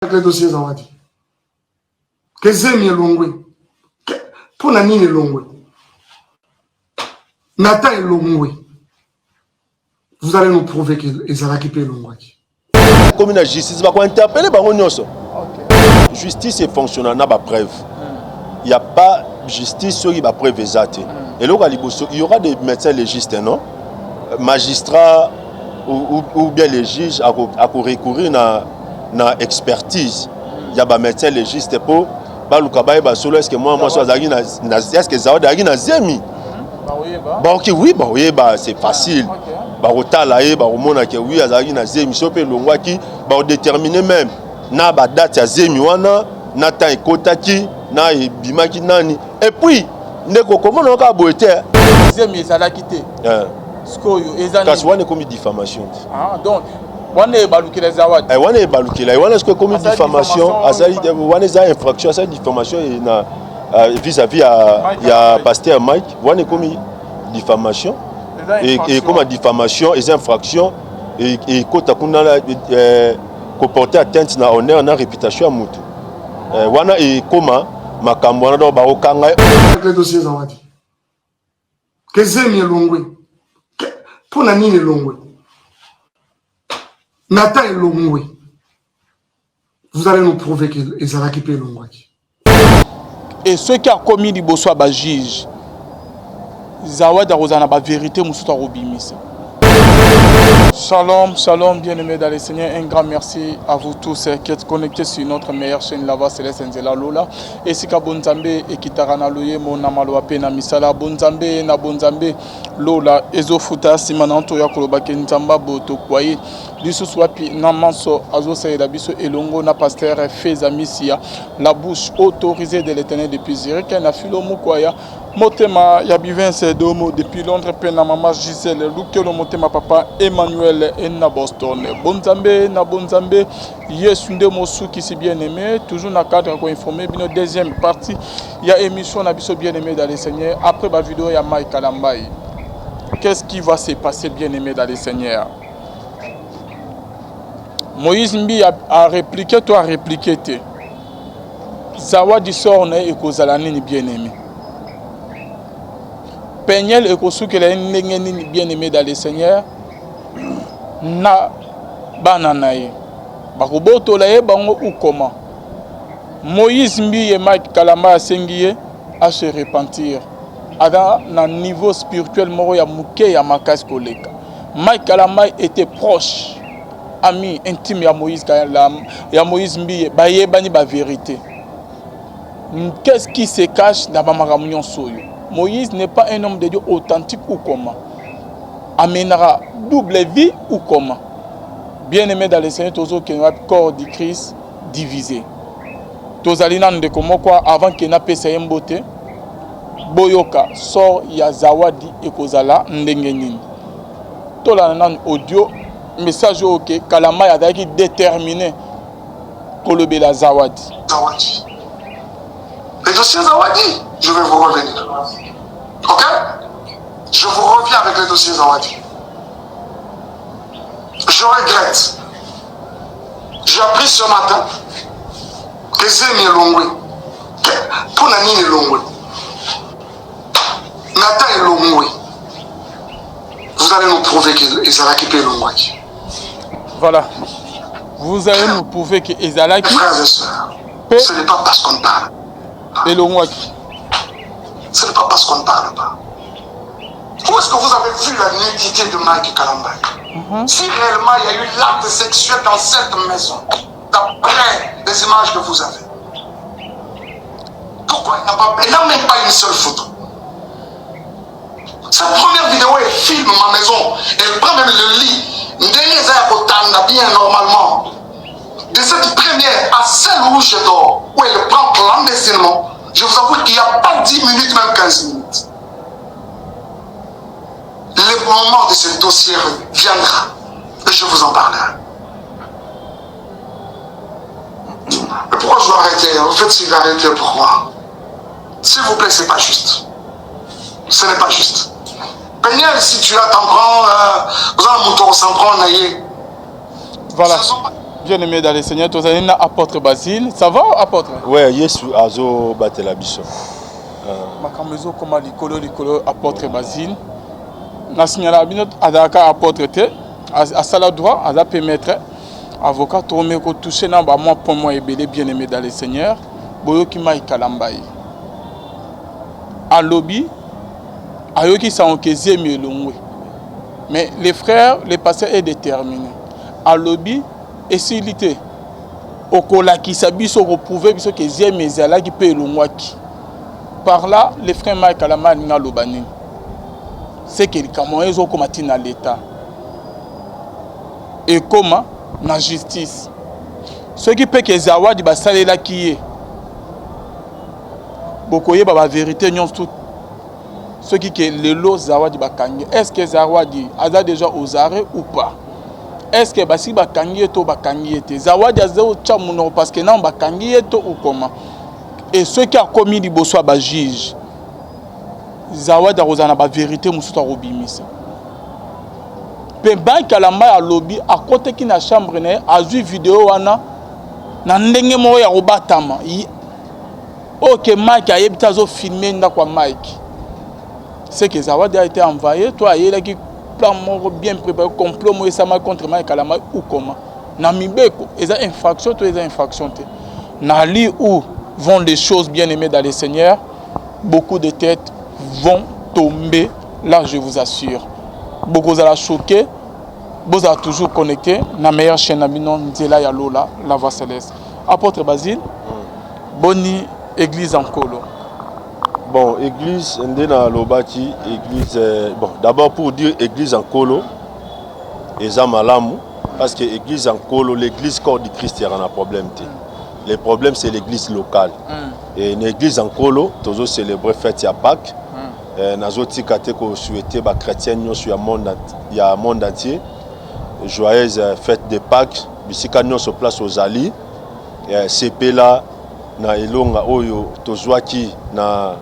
Le dossier Zawadi. Ke zemi elongwe. Mpo na nini elongwe? Nata elongwe. Vous allez nous prouver que ezalaki mpe elongwaki. Komi na justice bako interpeller bango nyonso. Justice efonctionna na ba preuve. Il y a pas justice soki ba preuve eza te. Eloko ya liboso, il y aura des médecins légistes, non? Magistrat ou bien les juges ako recourir na expertise ya ba médecin légiste mpo baluka bayeba solo est-ce que mwana mwasi azalaki na, est-ce que Zawadi azalaki na zemi. Baoki oui, bakoyeba, c'est facile. Bakotala ye, bakomona ke oui, azalaki na zemi. So mpe elongwaki, bakodétermine même na badate ya zemi wana, na temps ekotaki na ebimaki nani. Et puis ndeko, komona kaka boye te. Zemi ezalaki te. Sikoyo eza kasi wana ekomi diffamation te. Ah, donc wana ebalukela Zawadi. Wana ebalukela wana soki ekomi diffamation, asali wana eza infraction, asali diffamation na vis-à-vis ya pasteur Mike. Wana ekomi diffamation, ekoma diffamation, eza infraction, ekota kuna koporter atteinte na honneur na réputation ya motu. Wana ekoma makambo wana, donc bakokanga. Le dossier Zawadi. Ke zemi elongwe. Mpo na nini elongwe? Nata elongwe. Vous allez nous prouver que ezalaki mpe elongwaki. E soki akomi liboso ya bajuge, Zawadi akozala na bavérité mosusu akobimisa. Shalom, shalom, bien-aimés dans le Seigneur. Un grand merci à vous tous qui êtes connectés sur notre meilleure chaîne, La Voix Céleste Nzela Lola. Esika bonzambe ekitaka na loyemo na maloba pe na misala, bonzambe na bonzambe lola ezofuta. Nsima na nto ya kolobaki Nzamba botokwa ye lisusu wapi na manso azosalela biso elongo na pasteur Feza Misia, la bouche autorisée de l'Éternel depuis Zurich, na Filo Mukwaya motema ya Bivince Domo depuis Londres, mpe na mama Gisèle Lukelo motema papa Emmanuel na Boston. Bonzambe na bonzambe, Yesu nde mosukisi. Bien aimé, toujours na cadre ya koinformer bino, deuxième partie ya émission na biso, bien aimé dans le Seigneur, après bavideo ya Mike Kalambai, qu'est-ce qui va se passer? Bien aimé dans le Seigneur, Moïse Mbi a répliqué to a répliqué te? Zawadi, sort na ye ekozala nini? Bien aimé, Peniel ekosukela ye ndenge nini? Bien aimé dans le Seigneur, na bana na ye bakobotola ye bango ou comment? Moïse Mbiye, Mike Kalamba asengi ye a se repentir, aza na niveau spirituel moko ya moke ya makasi koleka. Mike Kalamba était proche ami intime ya Moïse Mbiye, bayebani bavérité. Qu'est-ce qui se cache na bamakambo nyonso oyo? Moïse n'est pas un homme de Dieu authentique ou comment? Amenaka double vie ou comment? Bien aimé dans le Seigneur, tozokende wapi? Corps du Christ divisé. Tozali na ndeko moko. Avant ke napesa ye mbote, boyoka sort ya Zawadi ekozala ndenge nini. Tolanda nanu audio message oyo ke Kalamai azalaki déterminé kolobela Zawadi. Zawadi. Le dossier Zawadi, je vais vous revenir. Ok. Je vous reviens avec le dossier Zawadi. Je regrette. J'ai appris ce matin que zemi elongwe. Mpo na nini elongwe? Nata elongwe. Vous allez nous prouver que ezalaki mpe elongwaki. Voilà, vous allez nous prouver que ezalaki. Frères et sœurs, ce n'est pas parce qu'on parle. Elongwaki. Ce n'est pas parce qu'on ne parle pas. Où est-ce que vous avez vu la nudité de Mike Kalambay? Si réellement il y a eu l'acte sexuel dans cette maison, d'après les images que vous avez, pourquoi il n'a pas, il n'a même pas une seule photo? Sa première vidéo, elle filme ma maison. Elle prend même le lit. Ndenge eza ya kotanda bien normalement. De cette première à celle où je dors, où elle prend clandestinement, je vous avoue qu'il n'y a pas 10 minutes, même 15 minutes. Le moment de ce dossier viendra et je vous en parlerai. Mais pourquoi je dois arrêter? En fait, s'il arrêter, pourquoi? S'il vous plaît, c'est pas juste. Ce n'est pas juste. Peniel, si tu as, t'en prends, vous avez un mouton, s'en prend, naïe. Voilà. Bien aimé dans le Seigneur, tozali na apôtre Basile. Ça va apôtre? Ouais, Yesu azo batela biso. Makambo ezokoma likolo likolo apôtre Basile. Na signala bino azalaka apôtre te, asala droit, aza pe maître avocat tokomi kotouche na ba mwa point mwa ebele bien aimé dans le Seigneur. Boyoki Mike Kalambayi. Alobi ayoki sango ke zemi elongwe. Mais les frères, le pasteur est déterminé. Alobi esili te. Okolakisa biso, okoprouve biso ke zemi ezalaki mpe elongwaki. Par là, le frère Mike Kalamba alingi aloba nini? C'est que likambo yango ezokoma ntina l'État. Ekoma na justice. Soki mpe ke Zawadi basalelaki ye, bokoyeba ba vérité nyonso soki ke lelo Zawadi bakangi. Est-ce que Zawadi aza déjà aux arrêts ou pas? Est-ce que basi bakangi ye to bakangi ye te? Zawadi aza otya monoko parce que nano bakangi ye to ou comment? Et soki akomi liboso ya bajuge, Zawadi akozala na bavérité mosusu akobimisa. Mpe Mike Kalambay alobi akotaki na chambre na ye, azwi video wana na ndenge moko ya kobatama. Oyo ke Mike ayebi te azofilme ndako ya Mike. C'est que Zawadi a été envoyé, to ayelaki plan moko bien préparé, complot moko esamaki contre Mike Kalambay ou comment? Na mibeko, eza infraction to eza infraction te? Na li où vont les choses, bien aimées dans le Seigneur, beaucoup de têtes vont tomber, là je vous assure. Bokozala choqué, bozala toujours connecté na meilleure chaîne na bino Nzela ya Lola, la voix céleste. Apôtre Basile, boni église en Nkolo. Bon, église nde nalobaki église bon, d'abord pour dire église en Nkolo eza malamu parce que église en Nkolo, l'église corps du Christ yaka na problème te. Le problème c'est l'église locale. Et na église en Nkolo tozo célébrer fête ya Pâques. Nazotika te ko souhaiter ba chrétiens nyonso ya monde entier joyeuse fête de Pâques bisika nyonso place ozali sepela na elonga oyo tozwaki na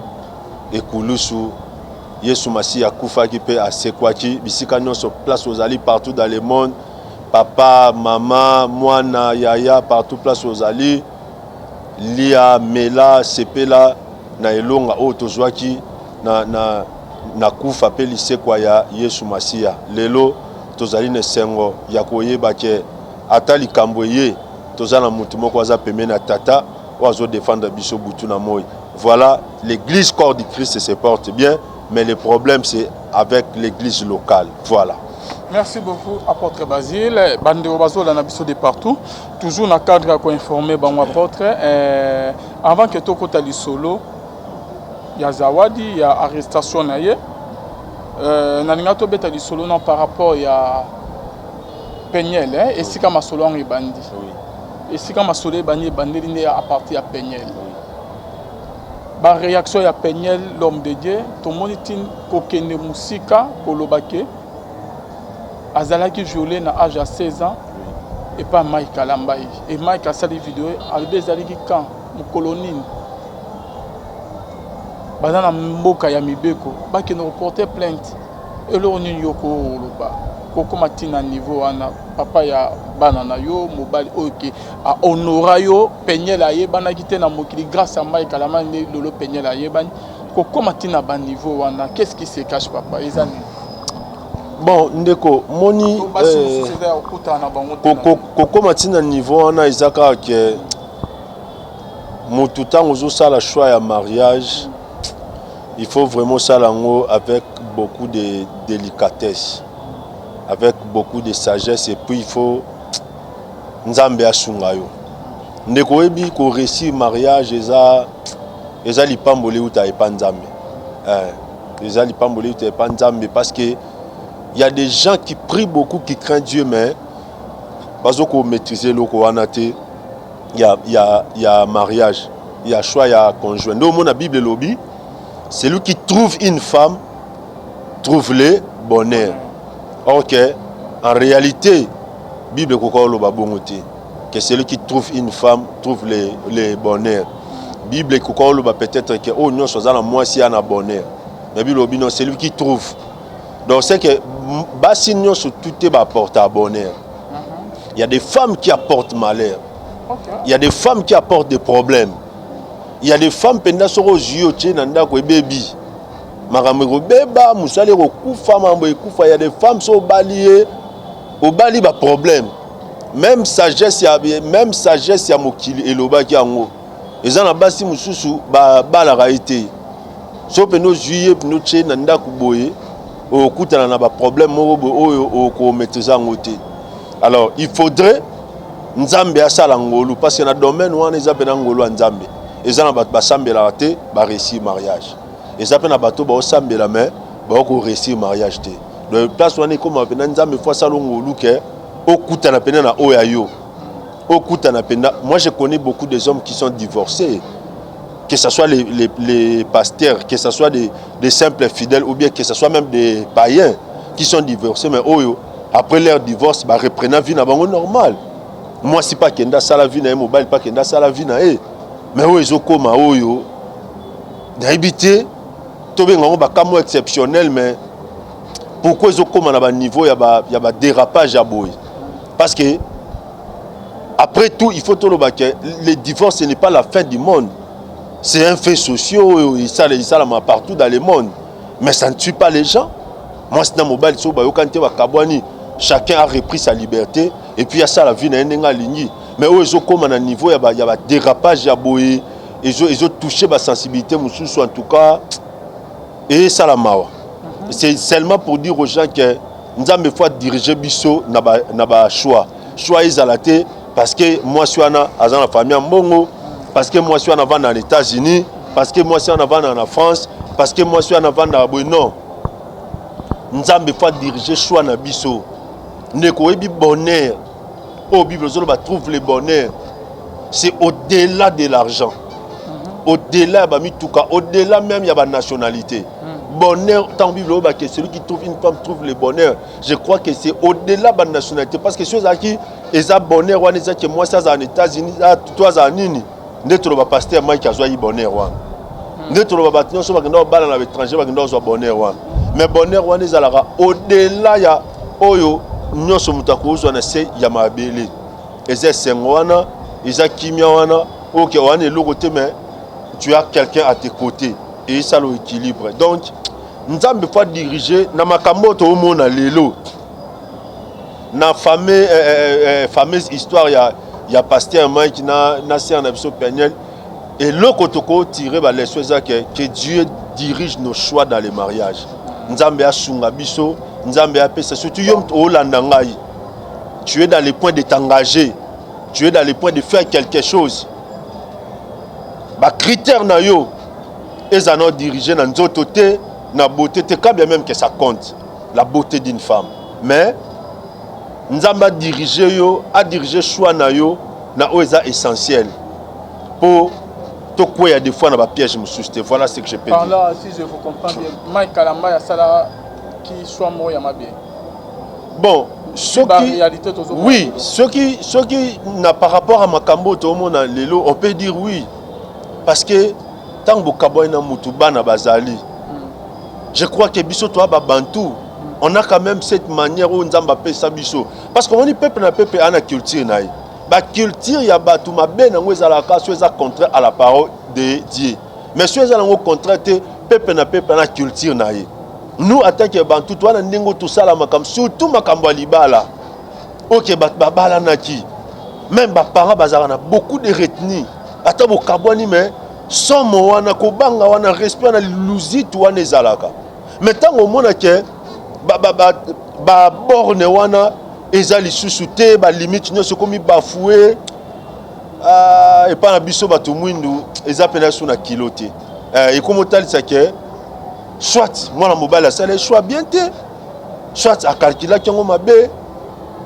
ekulusu. Yesu Masiya akufaki mpe asekwaki. Bisika nyonso place ozali, partout dans le monde, papa, mama, mwana, yaya, partout place ozali, lia, mela, sepela na elonga oyo tozwaki na kufa mpe lisekwa ya Yesu Masiya. Lelo tozali na esengo ya koyeba ke ata likambo eye, toza na mutu moko aza pembeni na tata oyo azodefendre biso butu na moi. Voilà, l'église corps du Christ se porte bien, mais le problème c'est avec l'église locale. Voilà. Merci beaucoup apôtre Basile. Bandeko bazolanda biso de partout, toujours na cadre ya koinformer bango apôtre. Avant que tokota lisolo ya Zawadi ya arrestation na ye, nalinga tobeta lisolo na par rapport ya Peniel, eh, esika masolo yango ebandi. Esika masolo ebandi, ebandeli nde à partir ya Peniel. Ba réaction ya Peniel, l'homme de Dieu, tomoni ti kokende mosika koloba ke azalaki violé na âge ya 16 ans epa Mike Kalambayi. Et Mike asali video, alobi ezalaki quand, mokolo nini, baza na mboka ya mibeko, bakende koporter plainte. Eloko nini yo koloba kokóma ntina niveau wana, papa ya bana na yo mobali oyo ke ahonora yo? Peniel ayebanaki te na mokili, grâce à Mike Kalambay nde lelo Peniel ayebani. Kokóma ntina baniveau wana, qu'est-ce qui se cache, papa? Eza nini? Bon, ndeko, moni basi mosusu eza ya kokutana na bango te. Kokóma ntina niveau wana eza kaka ke motu ntango ozosala choix ya mariage, il faut vraiment osala yango avec beaucoup de délicatesse, avec beaucoup de sagesse, et puis il faut Nzambe asunga yo. Ndeko, oyebi koréussir mariage eza lipamboli euta epa Nzambe. Eza lipamboli euta epa Nzambe parce que il y a des gens qui prient beaucoup, qui craignent Dieu, mais bazokomaîtriser eloko wana te ya mariage, ya choix ya conjoint. Nde omona Bible elobi: celui qui trouve une femme trouve le bonheur. Or que en réalité Bible ekoka oloba bongo te que celui qui trouve une femme trouve le bonheur. Bible ekoka oloba peut-être que oyo nyonso aza na mwasi ya na bonheur, mais Bible olobi non, celui qui trouve. Donc c'est que basi nyonso tout te baapporta bonheur. Il y a des femmes qui apportent malheur. Il y a des femmes qui apportent des problèmes. Il y a des femmes mpenza soki ozwi otie na ndako ebebi makambo ekobeba, mosala ekokufa, makambo ekufa. Il y a des femmes so obali ye, obali baproblème. Même sagesse ya mokili elobaki yango. Eza na basi mosusu babalaka ye te. So mpena ozwi ye mpena otie na ndako boye, okutana na baproblème moko boye oyo okomaîtrise yango te. Alors il faudrait Nzambe asala ngolu, parce que na domaine wana eza mpena ngolu ya Nzambe. Eza na bato basambelaka te, baréussir mariage. Eza mpe na bato baosambela mais bakoréussir mariage te. Donc place wana ekóma mpena Nzambe faut asala ngolu ke okutana mpena na oyo ya yo, okutana mpena. Moi, je connais beaucoup des hommes qui sont divorcés, que ce soit les pasteurs, que ce soit des simples fidèles ou bien que ce soit même des païens qui sont divorcés, mais oyo après leur divorce bareprena vie na bango normal. Mwasi mpe akende asala vie na ye, mobali mpe akende asala vie na ye. Mais oyo ezokóma oyo nayebi te, tobenga yango bakamwa exceptionnel. Mais pourquoi ezokóma na baniveau ya badérapage ya boye? Parce que après tout, il faut toloba ke le divorce, ce n'est pas la fin du monde. C'est un fait social oyo esalama partout dans le monde, mais ça ne tue pas les gens. Mwasi na mobali soki bayokani te, bakabwani, chacun a repris sa liberté et puis asala vie na ye ndenge alingi. Mais oyo ezokóma na niveau ya badérapage ya boye, ezotouche basensibilité mosusu. En tout cas, eyesala mawa. C'est seulement pour dire aux gens que Nzambe faut diriger biso na bachoix. Choix ezala te parce que mwasi wana aza na famille ya mbongo, parce que mwasi wana avanda na États-Unis, parce que mwasi wana avanda na France, parce que mwasi wana avandaka boye. Non, Nzambe faut diriger choix na biso. Ndeko, oyebi bonheur oyo Bible ezoloba, trouve le bonheur, c'est au-delà de l'argent, au-delà ya bamituka, au-delà même ya banationalité. Bonheur, ntango Bible oyo bake, celui qui trouve une femme trouve le bonheur, je crois que c'est au-delà banationalité, parce que so ezalaki eza bonheur wana ezaki mwasi azala na États-Unis to azala nini, nde toloba pasteur Mike azwaki bonheur wana, nde toloba bato nyonso bakenda kobala na baétranger bakenda kozwa bonheur wana. Mais bonheur wana ezalaka au-delà ya oyo nyonso moto akozwa na se ya mabele. Eza esengo wana, eza kimia wana. Oke wana eloko te, mais tu as quelqu'un à tes côtés et esala équilibre. Donc Nzambe faut diriger na makambo oyo toomona lelo na fameuse histoire ya pasteur Mike na sœur na biso Peniel. Eloko tokotire baleçon eza ke Dieu dirige nos choix dans le mariage. Nzambe asunga biso, Nzambe apesa. Surtout yo moto olanda ngai, tu es dans le point de t'engager, tu es dans le point de faire quelque chose, bacritère na yo eza na dirige na nzoto te, na beauté te, quand bien même que ça compte, la beauté d'une femme. Mais Nzambe adirige yo, adirige choix na yo na oyo eza essentiel, mpo tokweya des fois na bapiège mosusu te. Voilà ce que je peux Par dire. là, si je vous comprends bien, Mike Kalamba asalaki choix moko ya mabe. Bon, soki Baréalité tozomona. Oui, soki na par rapport à makambo oyo toomona lelo, on peut dire oui, parce que ntango bokabwani na mutu, bana bazali. Je crois que biso toya babantu, on a quand même cette manière oyo Nzambe apesa biso, parce que omoni, peuple na peuple aa na culture na ye. Baculture ya bato mabe nango ezalaka so eza contraire à la parole de Dieu, mais so eza nango contraire te. Peuple na peuple na culture na ye. Nous, en tant que bantu, toa na ndenge oyo tosala makambo, surtout makambo ya libala. Oke bato babalanaki, même baparent bazalaka na beaucoup de retenue. Ata bokabwani, mais somo wana, kobanga wana, respect wana, luzitu wana ezalaka. Mais ntango omona ke baborne wana eza lisusu te, balimite nyonso ekomi bafoué epai na biso bato mwindu, eza mpena so na kilo te. Ekomi otalisa ke soit mwana mobali asala choix bien te, soit akalkulaki yango mabe,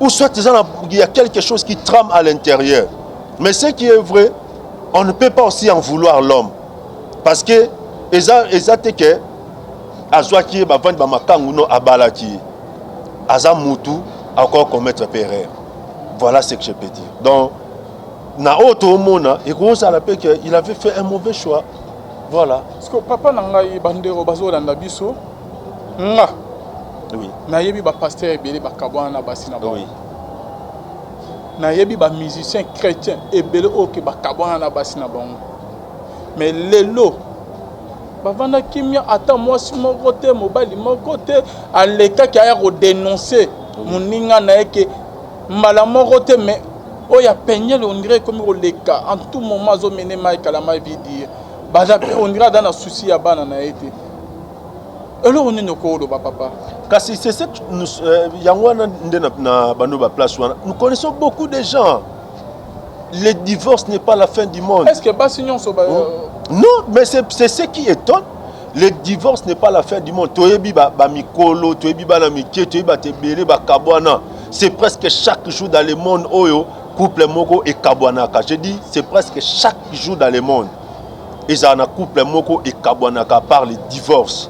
ou soit eza na il y a quelque chose qui trame à l'intérieur. Mais ce qui est vrai, on ne peut pas aussi en vouloir l'homme, parce que eza te ke azwaki ye, bavandi bamakangu no, abalaki ye, aza mutu, akoki commettre mpe erreur. Voilà ce que je peux dire. Donc na oyo toomona, ekozala mpe ke il avait fait un mauvais choix. Voilà. Parce que papa na ngai, bandeko bazolanda biso, nga nayebi bapasteur ebele bakabwana na basi na bango. Nayebi ba musiciens chrétiens ebele oyo ke bakabwana na basi na bango, mais lelo bavanda kimia, ata mwasi moko te, mobali moko te alekaki aya kodénoncer moninga na ye ke mbala moko te. Mais oyo ya Peniel, on dirait ekomi koleka. En tout moment azomene Mike Kalambay veut dire baza, on dirait aza na souci ya bana na ye te. Eloko nini okoloba, papa? Kasi c'est ce que nous, yango wana nde na bando baplace wana, nous connaissons beaucoup de gens. Le divorce n'est pas la fin du monde. Est ce que basi nyonso ba... Non, mais c'est ce qui étonne. Le divorce n'est pas la fin du monde. Toyebi bamikolo, toyebi bana mike, toyebi bato ebele bakabwana. C'est presque chaque jour dans le monde oyo couple moko ekabwanaka. Je dis, c'est presque chaque jour dans le monde ezala na couple moko ekabwanaka par le divorce,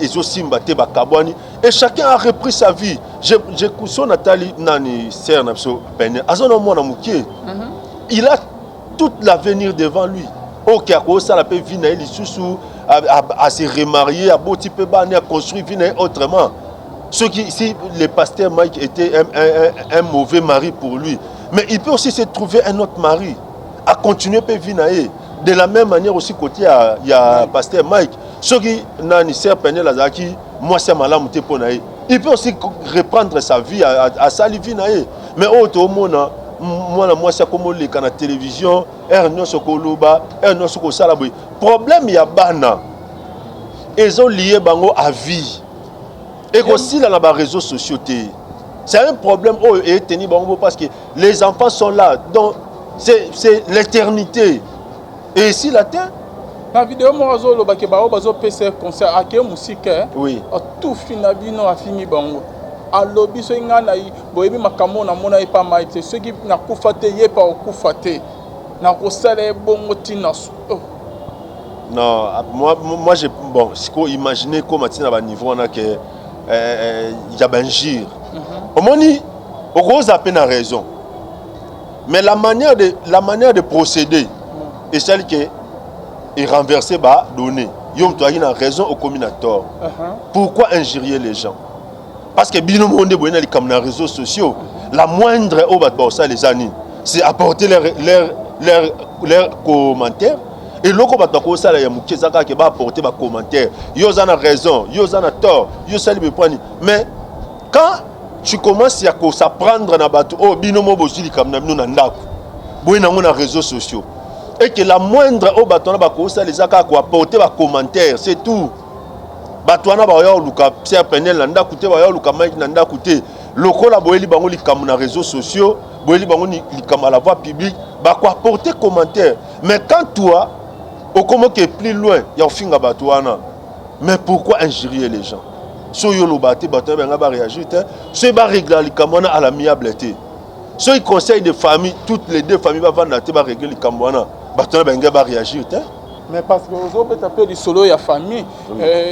ezosimba te, bakabwani et chacun a repris sa vie. So natali nani, sœur na biso Peniel aza na mwana moke, il a toute l'avenir devant lui. Oke akosala mpe vie na ye lisusu, ase remarier, aboti mpe bana, aconstruire vie na ye autrement. Soki si le pasteur Mike était un mauvais mari pour lui, mais il peut aussi se trouver un autre mari, à continuer mpe vie na ye. De la même manière aussi côté ya pasteur Mike, soki nani, sœur Peniel azalaki mwasi ya malamu te mpo na ye, il peut aussi reprendre sa vie, asali vie na ye. Mais oyo toomona, mwana mwasi akomoleka na télévision heure nyonso koloba, heure nyonso kosala boye, problème ya bana ezolier bango à vie, ekosila na baréseaux sociaux te. C'est un problème oyo eteni bango parce que les enfants sont là, donc c'est l'éternité et esila te. Na video moko azolobaki bango bazopesa conseil, akeye mosika. Atufi na bino, afimi bango, alobi soki ngai na boyebi makambo oyo namona ye pa mai te, soki nakufa te, ye pa okufa te, nakosala ye bongo ntina. Oh. Non, moi j'ai, bon, siko imaginer comme ntina baniveau wana ke ya bainjure. Omoni, okoza mpe na raison, mais la manière de procéder esali ke erenverser badonnées. Yo moto azalaki na raison, okomi na tort. Pourquoi injurier les gens? Parce que bino moko nde boye na likambo na réseaux sociaux. La moindre oyo bato bakosala eza nini? C'est apporter leur commentaire. Eloko bato bakosala ya moke eza kaka ke baapporter bacommentaire: yo oza na raison, yo oza na tort, yo osali bepwani. Mais quand tu commences ya kos'en prendre na bato oyo bino mo bozwi likambo na bino na ndako, boye nango na réseaux sociaux, et que la moindre oyo bato wana bakosala eza kaka koapporter bacommentaire, c'est tout. Bato wana baya koluka Sœur Peniel na ndako te, baya koluka Mike na ndako te. Lokola boyeli bango likambo na réseaux sociaux, boyeli bango likambo à la voie publique, bakoapporter commentaire. Mais quand toi okomoke plus loin ya kofinga bato wana, mais pourquoi injurier les gens? Soki oloba te, bato wana banga baréagir te. Soki barégler likambo wana à l'amiable te, soki conseil de famille, toutes les deux familles bavanda te, barégler likambo wana, bato wana balingi baréagir te. Mais parce que ozobeta mpe lisolo ya famille,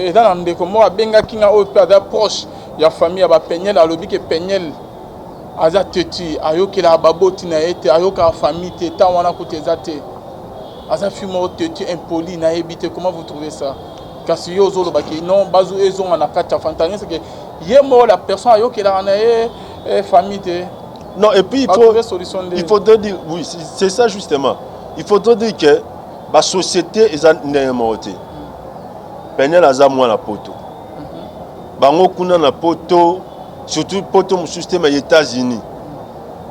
eza na ndeko moko abengaki nga oyo mpe aza proche ya famille ya baPeniel. Alobi ke Peniel aza têtue, ayokelaka baboti na ye te, ayokaka famille te. Ntango wana kuta eza te, aza fille moko têtue, impoli, nayebi te comment vous trouvez ça. Kasi yo ozolobaki non, bazo ezonga na kati ya famille, tandis que ye moko la personne ayokelaka na ye famille te. Non, et puis il faut solution. Il faudrait dire, oui, c'est ça justement, il faudrait dire que basociété eza ndenge moko te. Peniel aza mwana poto, bango kuna na poto, surtout poto mosusu te, ma États-Unis.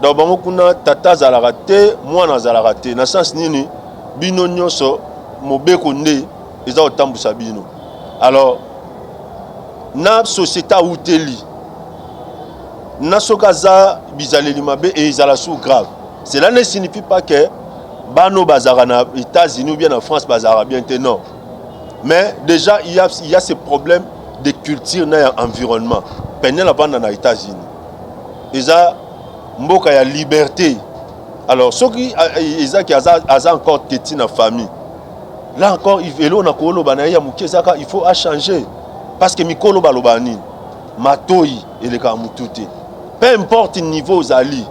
Donc bango kuna tata azalaka te, mwana azalaka te. Na sens nini? Bino nyonso mobeko nde eza kotambusa bino. Alors na société awuteli na, soki aza bizaleli mabe, ezala sous grave. Cela ne signifie pas que bano bazalaka na États-Unis ou bien na France bazalaka bien te, non. Mais déjà il y a ce problème de culture na ya environnement. Peniel avanda na États-Unis, eza mboka ya liberté. Alors soki ezaki aza encore têtu na famille, là encore eloko na koloba na ye ya moke ezaka, il faut achanger, parce que mikolo baloba nini? Matoi elekaka motu te. Peu importe niveau ozali,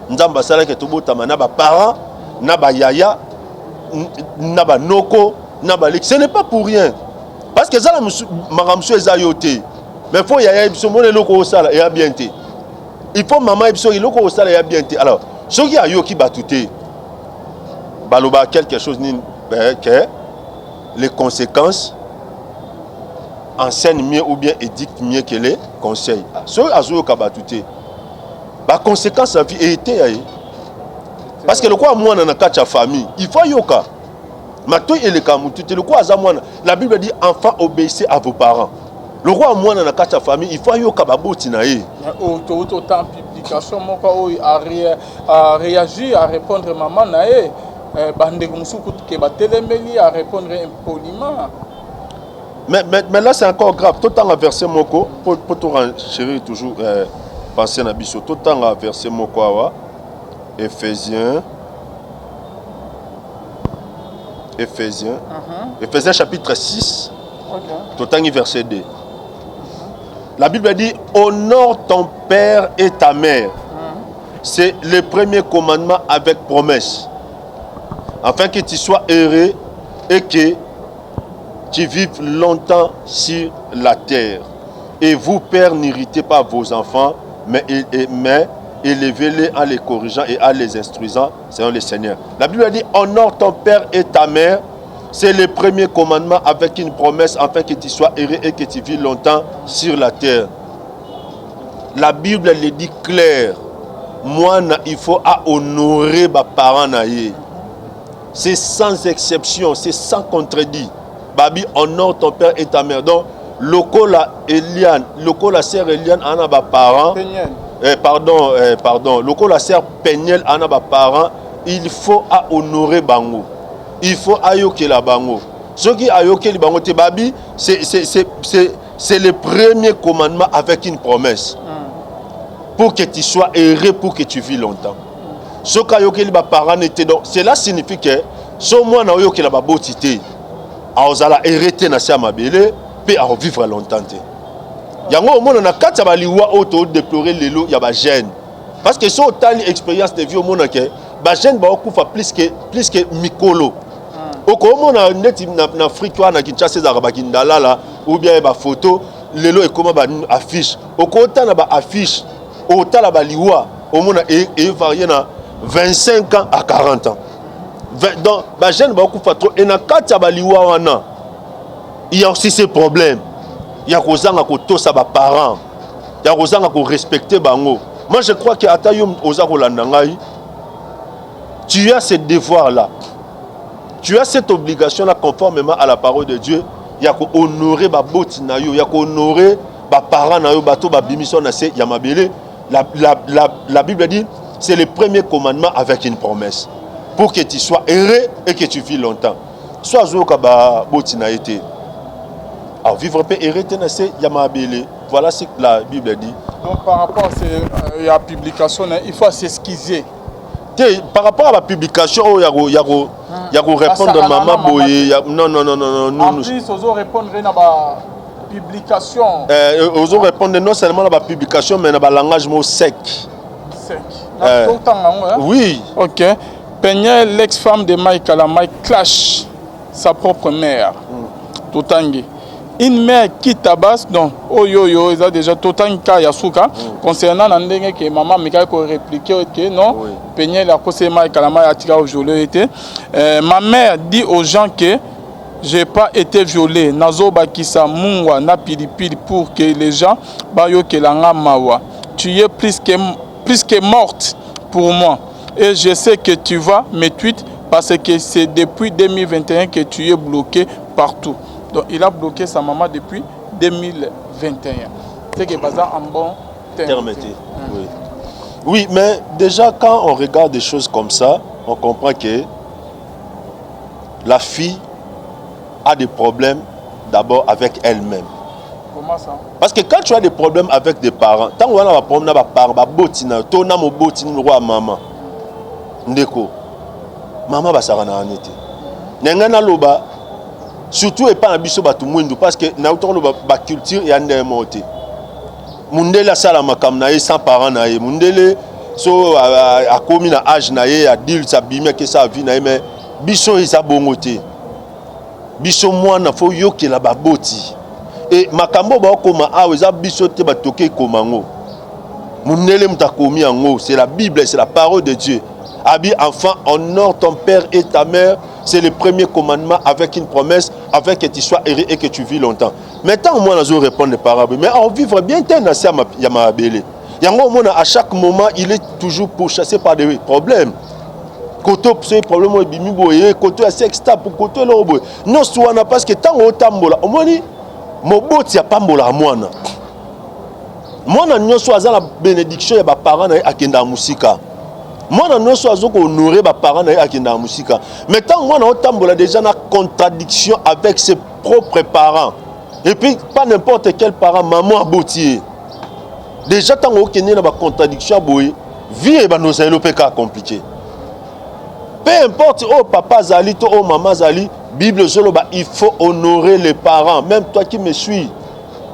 Nzambe asalaki tobotama na baparent, na bayaya, na banoko, na baleki. Ce n'est pas pour rien, parce que eza na makambo mosusu eza yo te, mais faut yaya ye biso mona eloko osala eya bien te. Il faut mama ye biso eloko osala eya bien te. Alors Soki ayoki bato te, baloba quelque chose nini eh, que les conséquences enseignent mieux ou bien édictent mieux que les conseils. Soki azoyoka bato te, ba conséquences ya vie eteya ye. Parce que lokola mwana na kati ya famille, il faut ayoka. Matoi eleka mutu te, lokola aza mwana. La Bible dit enfant obéissez à vos parents. Lokola mwana na kati ya famille, il faut ayoka baboti na ye. Touti otanga publication moko oyo aréagir, arépondre mama na ye, bandeko mosusu kutu ke batelemeli, arépondre impoliment. Mais là, c'est encore grave. Totanga verset moko pour to renchérir toujours pensée na biso. Totanga verset moko awa. Éphésiens. Éphésiens. Éphésiens chapitre 6. Totangi verset 2. La Bible dit honore ton père et ta mère. C'est le premier commandement avec promesse. Afin que tu sois heureux et que tu vives longtemps sur la terre. Et vous, pères, n'irritez pas vos enfants, mais élevez-les en les corrigeant et en les instruisant selon le Seigneur. La Bible dit, honore ton père et ta mère. C'est le premier commandement avec une promesse afin que tu sois heureux et que tu vives longtemps sur la terre. La Bible le dit clair. Moi, il faut à honorer mes parents. C'est sans exception, c'est sans contredit. Babi, honore ton père et ta mère. Donc, lokola Eliane, lokola sœur Eliane, ana ba parents. Eh, pardon, eh, pardon. Lokola sœur Peniel, ana ba parents, il faut à honorer bango. Il faut ayokela bango. Soki ayokeli bango te, babi, c'est le premier commandement avec une promesse. Pour que tu sois heureux, pour que tu vis longtemps. Soki ayokeli ba parents te, donc cela signifie que so mwana oyokela baboti te, aozala heureux te na se ya mabele mpe akovivre longtemps te. Yango omona na kati ya baliwa oyo todéplore lelo ya bajeune, parce que so otali expérience de vie, omona ke bajeune baokufa plus que mikolo. Okomona neti na Afrique wana, Kinshasa, ezalaka bakindalala ou bien bafoto. Lelo ekóma baaffiche. Okotala baaffiche, otala baliwa, omona evarie na 25 ans à 40 ans. Donc bajeune baokufa trop. E na kati ya baliwa wana, il y a aussi ces problèmes ya kozanga kotosa baparent, ya kozanga korespecte bango. Moi, je crois que ata yo oza kolanda ngai, tu as ce devoir là, tu as cette obligation là, conformément à la parole de Dieu, ya kohonorer baboti na yo, ya kohonorer baparent na yo, bato babimiso na se ya mabele. La Bible dit, c'est le premier commandement avec une promesse pour que tu sois heureux et que tu vis longtemps. So azoyoka baboti na ye te, vivre mpe heureux te na se ya mabele. Voilà ce que la Bible dit. Donc par rapport à ces, la publication, il faut s'excuser. Te, par rapport à la publication oyo ya korépondre mama boye, non, non, non, non, non. En plus ozo répondre na ba publication. Ozo répondre non seulement na ba publication, mais na ba langage mot sec. Sec. Oui. Ok. Peniel, l'ex-femme de Mike Kalambayi, clash sa propre mère. Totangi une mère qui tabasse. Donc oyo oyo eza déjà totangi ka ya suka concernant na ndenge ke mama amekaki korépliquer ke non, oui. Peniel akoseli Mike Kalambayi, atika koviole ye te. Ma mère dit aux gens que j'ai pas été violé, nazobakisa mungwa na pilipili pour que les gens bayokelanga mawa. Tu es plus que morte pour moi et je sais que tu vas me tweet parce que c'est depuis 2021 que tu es bloqué partout. Donc il a bloqué sa maman depuis 2021. C'est que baza en bon terme. Oui. Oui, mais déjà quand on regarde des choses comme ça, on comprend que la fille a des problèmes d'abord avec elle-même. Comment ça? Parce que quand tu as des problèmes avec des parents, tant qu'on a un problème avec parents, baboti na to na moboti ni roi maman. Ndeko. Mama basaka na te. Nenga naloba surtout epai na biso bato mwindu, parce que nauta koloba baculture ya ndenge moko te. Mundele asala makambo na ye sans parent na ye. Mundele so akomi na age na ye adulte, abimi, akesa vie na ye. Mais biso eza bongo te. Biso mwana fo yokela baboti. E makambo oyo baokoma awa, eza biso te batoke ekoma yango. Mundele moto akomi yango, c'est la Bible, c'est la parole de Dieu. Abi, enfant, honore ton père et ta mère, c'est le premier commandement avec une promesse, afin que tu sois heureux et que tu vis longtemps. Mais tant moi nazo répondre parable, mais en vivre bien te na se ya mabele. Yango omona à chaque moment, il est toujours pourchassé par des problèmes. Koto soki problème oyo ebimi boye, koto ya sextape, koto eloko boye. Nyonso wana parce que ntango otambola, omoni moboti apambolaka mwana. Mwana nyonso aza na bénédiction ya baparent na ye akendaka mosika. Mwana nyonso azo kohonorer baparent na ye akendaka mosika. Mais ntango mwana otambola déjà na contradiction avec ses propres parents, et puis pas n'importe quel parent, maman aboti ye déjà, ntango okende na bacontradiction ya boye, vie ebanda ozali mpe kaka compliqué. Peu importe oyo papa azali to oyo mama azali, Bible ezoloba il faut honorer les parents. Même toi qui me suis,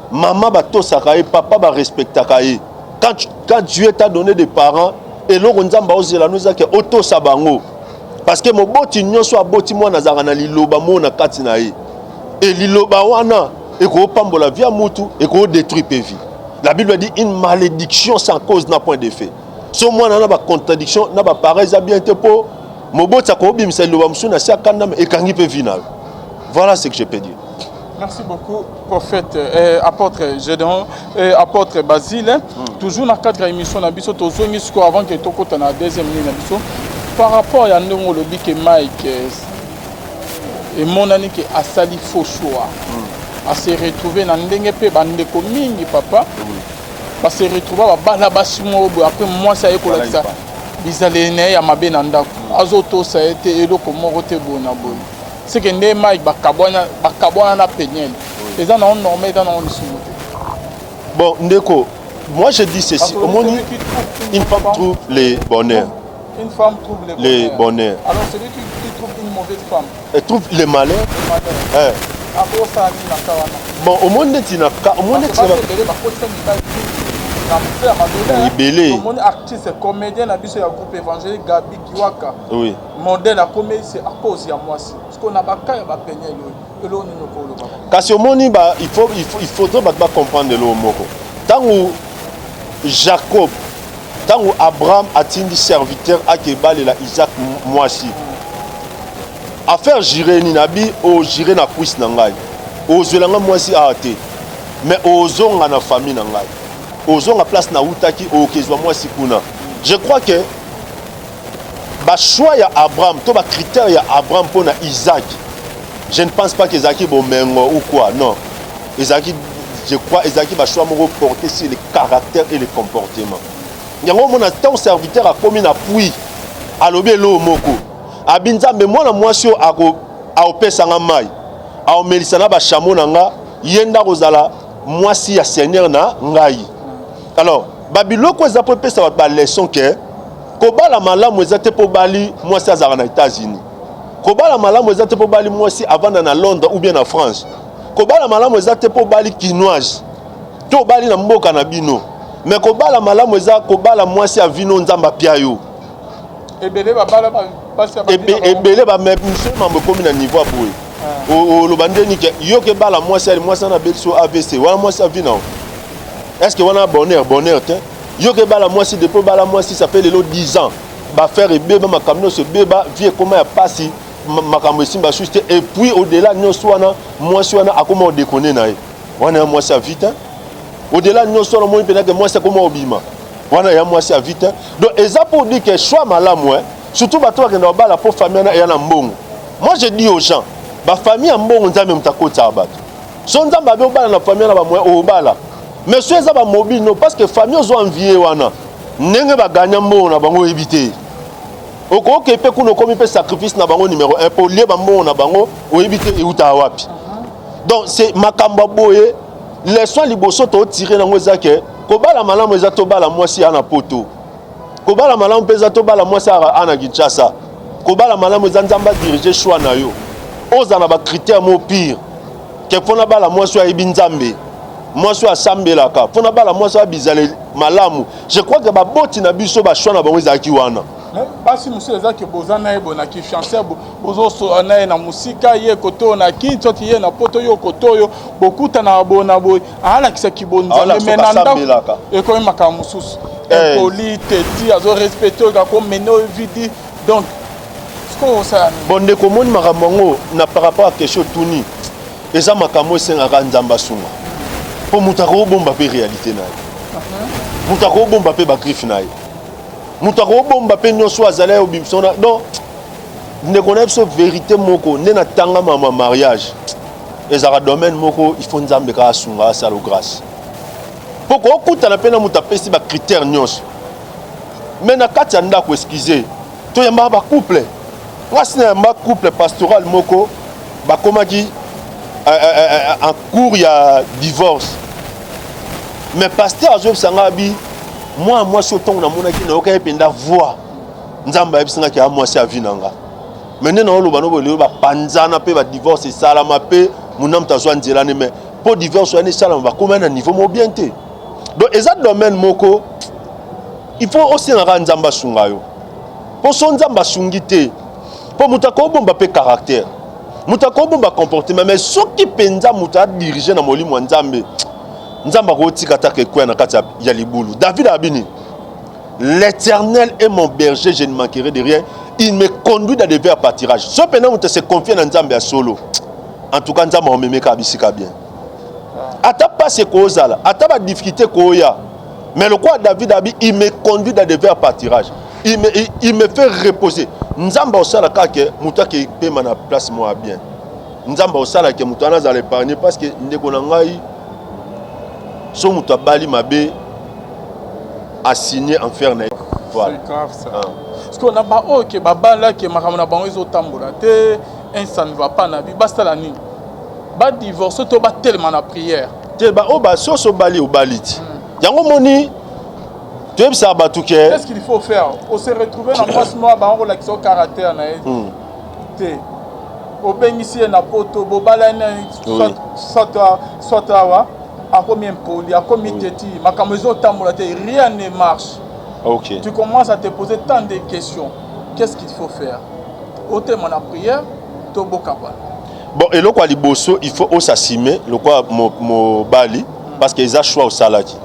mama batosaka ye, papa barespectaka ye. Quand Dieu t'a donné des parents, eloko Nzambe aozela no ezaki otosa bango, parce que moboti nyonso aboti mwana azalaka na liloba moko na kati na ye, e liloba wana ekopambola vie ya mutu, ekodétruire mpe vie. La Bible dit: une malédiction sans cause n'a point d'effet. So mwana na bacontradiction na baparent eza bien te, mpo moboti akobimisa liloba mosusu na si akanda, ekangi mpe vie na yo. Voilà ce que je peux dire. Merci beaucoup, prophète, apôtre Gédéon, apôtre Basile. Toujours dans le cadre de l'émission, na biso tozongi siko avant que tokota na deuxième ligne na biso. Par rapport à ndongo lobi ke Mike emonani ke asali faux choix. A se retrouver na ndenge pe bandeko mingi papa. Ba se retrouver ba bala basi moko boye, après mwasi aye kolakisa bizaleli na ye ya mabe na ndako. Azotosa ye te, eloko moko te, boye na boye. C'est que nde Mike bakabwana na Peniel, eza nango normal, eza nango lisumu te? Bon, ndeko, moi je dis ceci: omoni, une femme trouve les bonheurs. Une femme trouve les Les bonheurs. Alors celui qui trouve une mauvaise femme? Elle trouve les malheurs. Les malheurs. Akosala nini na ka wana? Bon, omoni neti na ka, omoni neti ebele bakotisa mibali na mose ya mabele. Ebele. Omoni artiste comédien na biso ya groupe évangélique, Gabi Kiwaka, modèle akomi, c'est à cause ya mwasi. Parce que na baka ya baPeniel oyo, eloko nini okoloba? Kasi omoni ba, il faudrait bato bacomprendre eloko moko. Ntango Jacob, ntango Abraham atindi serviteur ake ebalela Isaac mwasi, affaire jure nini, abi ojure na cuisse na ngai, ozwela ngai mwasi awa te, mais ozonga na famille na ngai, ozonga place nautaki, okezwa mwasi kuna. Je crois que bachoix ya Abraham to bacritère ya Abraham mpo na Isaac, je ne pense pas que ezalaki bomengo ou quoi, non. Ezalaki, je crois, ezalaki bachoix moko porté sur le caractère et le comportement. Yango omona, ntango serviteur akomi na puits, alobi eloko moko, abi: Nzambe, mwana mwasi oyo akopesanga mai, aomelisa na bachameau na nga, ye nde akozala mwasi ya seigneur na ngai. Alors babiloko eza mpo epesa bato baleçon ke kobala malamu eza te mpo bali mwasi azalaka na États-Unis, kobala malamu eza te mpo bali mwasi avanda na Londres ou bien na France, kobala malamu eza te mpo bali kinoise to obali na mboka na bino, mais kobala malamu eza kobala mwasi ya vino Nzambe apia yo. Ebele babala basi ya Ebele bamiso mambo ekomi na niveau ya boye. Oloba ndeni ke yo ke bala mwasi ali mwasi wana abeti so AVC, wana mwasi avi na est ce que wana bonheur? Bonheur te. Yo ke bala mwasi, depuis bala mwasi, ça fait lelo 10 ans, baaffaire ebeba, makambo nyonso ebeba, vie ekoma ya pasi, makambo esimba susu te. Et puis au delà nyonso wana, mwasi wana akoma odekone na ye, wana ya mwasi ya vie te. Au delà nyonso wana, omoni mpenza ke mwasi akoma obima, wana ya mwasi ya vie te. Donc eza pour dire que choix malamu, surtout bato bakenda kobala mpo famille wana eya na mbongo. Moi je dis aux gens, bafamille ya mbongo, Nzambe moto akotisaka bato. So Nzambe abe obala na famille wana bamoyen, obala. Mais so eza bamobile, no, parce que famille ozo envie wana, ndenge baganya mbongo na bango oyebi te. Okoke mpe kuna, okomi mpe sacrifice na bango numéro 1 mpo lie bambongo na bango, oyebi te eutaka wapi. Donc c'est makambo ya boye. Leçon liboso totire nango eza ke kobala malamu eza tobala mwasi ya na Poto, kobala malamu mpe eza tobala mwasi a na Kinshasa. Kobala malamu eza Nzambe adirige choix na yo, ozala na bacritère mo pire ke mpo bala mwasi oyo ayebi Nzambe, mwasi oyo asambelaka, mpo bala mwasi oyo abizale malamu. Je crois que baboti na biso, bachoix na bango ezalaki wana. Basi mosusu eza ke boza na ye boye na kifiance, bozosola na ye na mosika, ye kote oyo na kin, soki ye na poto, yo kote oyo, bokutanaka boye na boye, alakisaki bonzambe, mais na ndako ekomi makambo mosusu, impoli, teti, azorespecte oyo akomene oyo vidi. Donc sikoyo osala nini? Bon, ndeko, omoni makambo yango na par rapport à question otuni, eza makambo esengaka Nzambe asunga, mpo moto akobomba mpe réalité na ye, moto akobomba mpe bagriffe na ye, moto akobomba mpe nyonso azali aye obimisa wana. Donc ndeko na biso, vérité moko nde natanga mama, mariage ezalaka domaine moko il faut Nzambe kaka asunga, asala grâce, mpo kokutana mpe na moto apesi bacritère nyonso, mais na kati ya ndako, excuse, toyambaka bacouple. Nga si nayamba couple pastoral moko, bakomaki en cours ya divorce, mais pasteur azoyebisa nga abi mwana mwasi oyo, ntongo namonaki, nayoka ye mpenza voix, Nzambe ayebisingaki ya mwasi ya vie na nga. Mais nde naoloba no boye, lelo bapanzana mpe badivorce esalama mpe mona moto azwa nzela ne, mais mpo divorce wana esalama, bakóma na niveau moko bien te. Donc eza domaine moko il faut osengaka Nzambe asunga yo, mpo so Nzambe asungi te, mpo moto akobomba mpe caractère, moto akobomba comportement, mais soki mpenza moto adirige na molimo ya Nzambe, Nzambe akotika taka ekwea na kati ya libulu. David abini: "L'Éternel est mon berger, je ne manquerai de rien, il me conduit dans des verts pâturages." So mpenza moto se confie na Nzambe ya solo, en tout cas Nzambe aomemeka bisika bien, ata pasi ekozala, ata badifficulté koya, mais lokola David abi: "Il me conduit dans des verts pâturages, il me fait reposer." Nzambe osala kaka moto ake pema na place moko ya bien. Nzambe osalaka moto wana azala épargné, parce que ndeko na ngai, so moto abali mabe, asigné enfer na ye. Voilà. C'est grave ça. Ah. Parce que na baoyo ke babalaki, makambo na bango ezotambola te, un ça ne va pas na bi, basala nini? Badivorce to batelema na prière? Te, baoyo basoso obali, obali ti yango moni toyebisaka bato ke Qu'est-ce qu'il faut faire? Ose retrouver na mwasi moko, bango kolakisa o caractère na ye te, obengisi ye na poto, bobalani, soit awa akomi impoli, akomi teti, makambo ezotambola te, rien ne marche. Tu commences à te poser tant de questions. Qu'est-ce qu'il faut faire? Otema na prière to bokabana? Bon, eloko ya liboso, il faut osasime lokola mobali, parce que eza choix osalaki.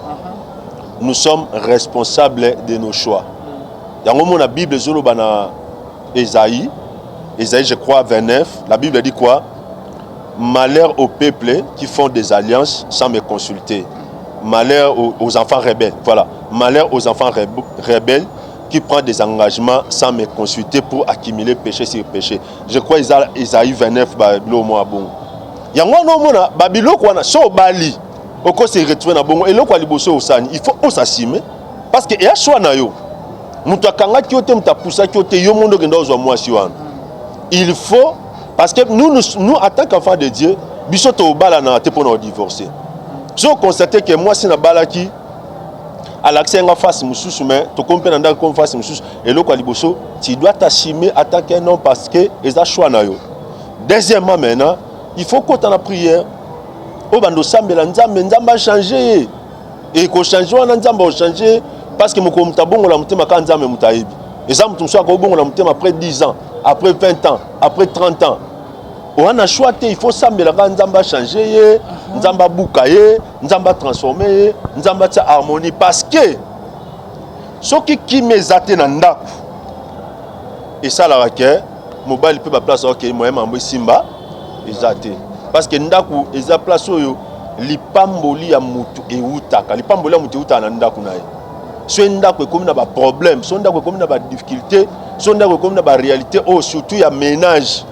Nous sommes responsables de nos choix. Yango mona Bible ezoloba na Esaïe, Esaïe je crois 29, la Bible dit quoi? "Malheur au peuple qui font des alliances sans me consulter, malheur aux enfants rebelles." Voilà, "malheur aux enfants rebelles qui prennent des engagements sans me consulter pour accumuler péché sur péché." Je crois Esaïe 29, babiloko mwa bongo. Yango wana omona babiloko wana, so obali, okose retrouve na bongo. Eloko ya liboso osani, il faut osasime, parce que eya choix na yo. Moto akangaki yo te, moto apusaki yo te, yo mondo okenda ozwa mwasi wana. Il faut, parce que nous, nous, nous en tant qu'enfants de Dieu, biso tobalana te mpona kodivorce. So oconstate ke mwasi nabalaki alakisi nga face mosusu, mais tokomi mpe na ndako komi face mosusu, eloko ya liboso, tu dois t'assumer en tant qu'un homme, parce que eza choix na yo. Deuxièmement, maintenant, il faut kota na prière, oyo bando osambela Nzambe, Nzambe achange ye. Ekochange wana, Nzambe achange, parce que mokolo moto abongola motema, kaka Nzambe moto ayebi. Eza moto mosusu akobongola motema après 10 ans, après 20 ans, après 30 ans. Wana choix te, il faut sambela kaka Nzambe achange ye, Nzambe abuka ye, Nzambe atransforme ye, Nzambe atia harmonie, parce que soki kimia eza te na ndako, esalaka ke mobali mpe baplace okei moye mambo esimba eza te, parce que ndako eza place oyo lipamboli ya motu ewutaka. Lipamboli ya motu ewutaka na ndako na ye. So ndako ekomi na baproblème, so ndako ekomi na badifficulté, so ndako ekomi na baréalité oyo surtout ya ménage,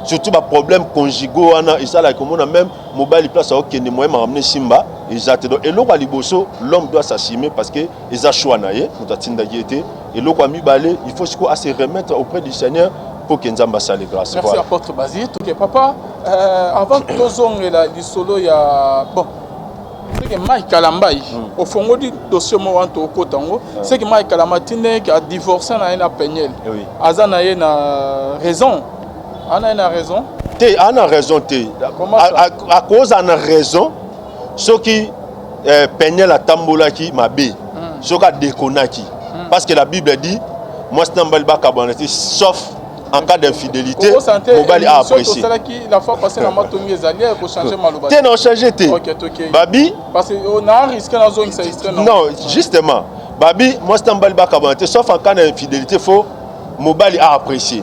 surtout baproblème conjugaux wana, esalaka komona même mobali place aokende moye makambo esimba eza te. Donc eloko ya liboso, l'homme doit s'assumer, parce que eza choix na ye, moto atindaki ye te. Eloko ya mibale, il faut sikoyo ase remettre auprès du Seigneur pour que Nzambe asale grâce. Merci. Voilà. Apôtre Basile toke papa, avant tozongela lisolo ya bon seke Mike Kalambai, ofongoli dossier moko wana, tokota yango. Seke Mike Kalamba atindaki adivorce na ye na Peniel. Aza na ye na raison, aza na ye na raison? Te, aza na raison te. Comment ça? Akozala na raison soki Peniel atambolaki mabe, soki adekonaki, parce que la Bible dit Mwasi na mobali bakabwana te, sauf en cas d'infidélité, mobali a apprécié. La fois passée na matongi ezali ya kochanger maloba. Te, na changer te. Babi, parce que oh, na risque nazongisa extrait. Non, justement, babi, mwasi na mobali bakabwana te sauf en cas d'infidélité, faut mobali a apprécié.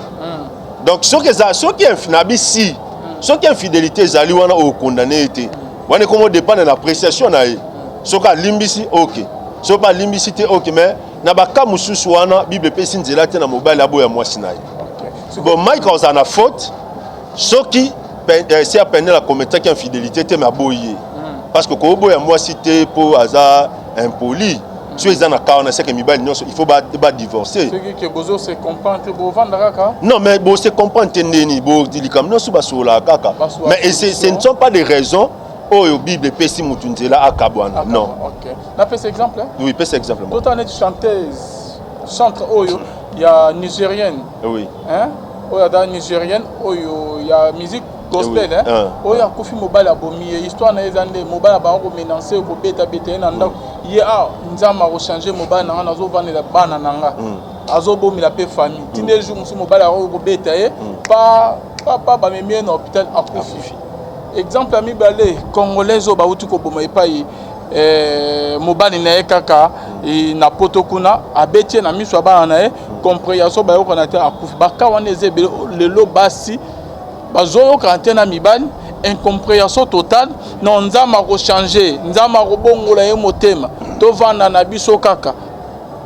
Donc soki eza, soki nabi si soki infidélité ezali wana, okondamner ye te. Wana ekomo dépendre na appréciation na ye. Soki alimbisi, ok. Soki alimbisi te, ok. Mais na baka mosusu wana, Bible epesi nzela te na mobali aboya mwasi na ye. Bon, Mike ozala na faute soki si Peniel akometaki infidélité te, mais aboyi ye, parce que koboya mwasi te mpo aza impoli. So eza na cas wana, seke mibali nyonso il faut badivorce. Non, mais bose comprendre te ndeni likambo nyonso basololaka kaka, mais ce ne sont pas des raisons oyo Bible epesi mutu nzela akabwana, non. Napesa exemple. Oui, pesa exemple. Tota neti chanteuse, chantre oyo ya nigérienne. Hein? Oyo aza nigérienne, oyo ya musique gospel, oui. Hein? Oyo akufi, mobali abomi ye. Histoire na ye eza nde mobali abango komenacer, kobetabeta ye na ndako. Ye a Nzambe akochanger mobali na nga, nazovandela bana na nga, azobomela mpe famille. Ntina jour mosusu mobali akoki kobeta ye, pa papa bamemi ye na hôpital, akufi. Exemple ya mibale, congolaise oyo bauti koboma epai mobali na ye kaka na Poto kuna, abeti ye na miso ya bana na ye, compréhension bayokana te, akufi. Baka wana eza ebele. Lelo basi bazoyokana te na mibali, incompréhension totale. Non, Nzambe akochanger, Nzambe akobongola ye motema, tovanda na biso kaka.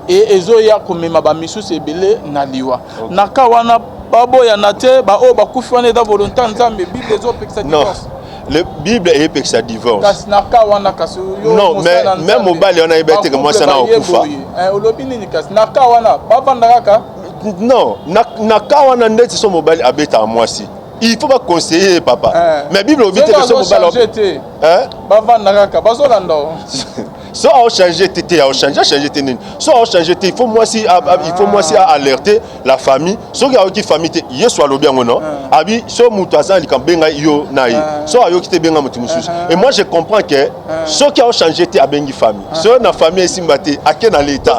E ezoya komema bamisusu ebele na liwa. Na ka wana, baboyana te, baoyo bakufi wana eza volonté ya Nzambe? Bible ezopekisa divorce? Le Bible eyepekisa divorce. Kasi na ka wana, kasi yo, non, mais même mobali wana ayeba ete mwasi wana okufa. Olobi nini? Kasi na ka wana, bavanda kaka? Non, na ka wana, ndeti so mobali abetaka mwasi, il faut baconseiller ye, papa. Mais Bible olobi te so mobali te, bavanda kaka, bazolanda. So aochange te, te, aochange, achange te nini? So aochange te, il faut mwasi aalerte la famille. Soki ayoki famille te, Yesu alobi yango, non? Abi so moto aza na likambo, benga yo na ye. So ayoki te, benga moto mosusu. Et moi, je comprends que soki aochange te, abengi famille. So na famille esimba te, ake na l'État.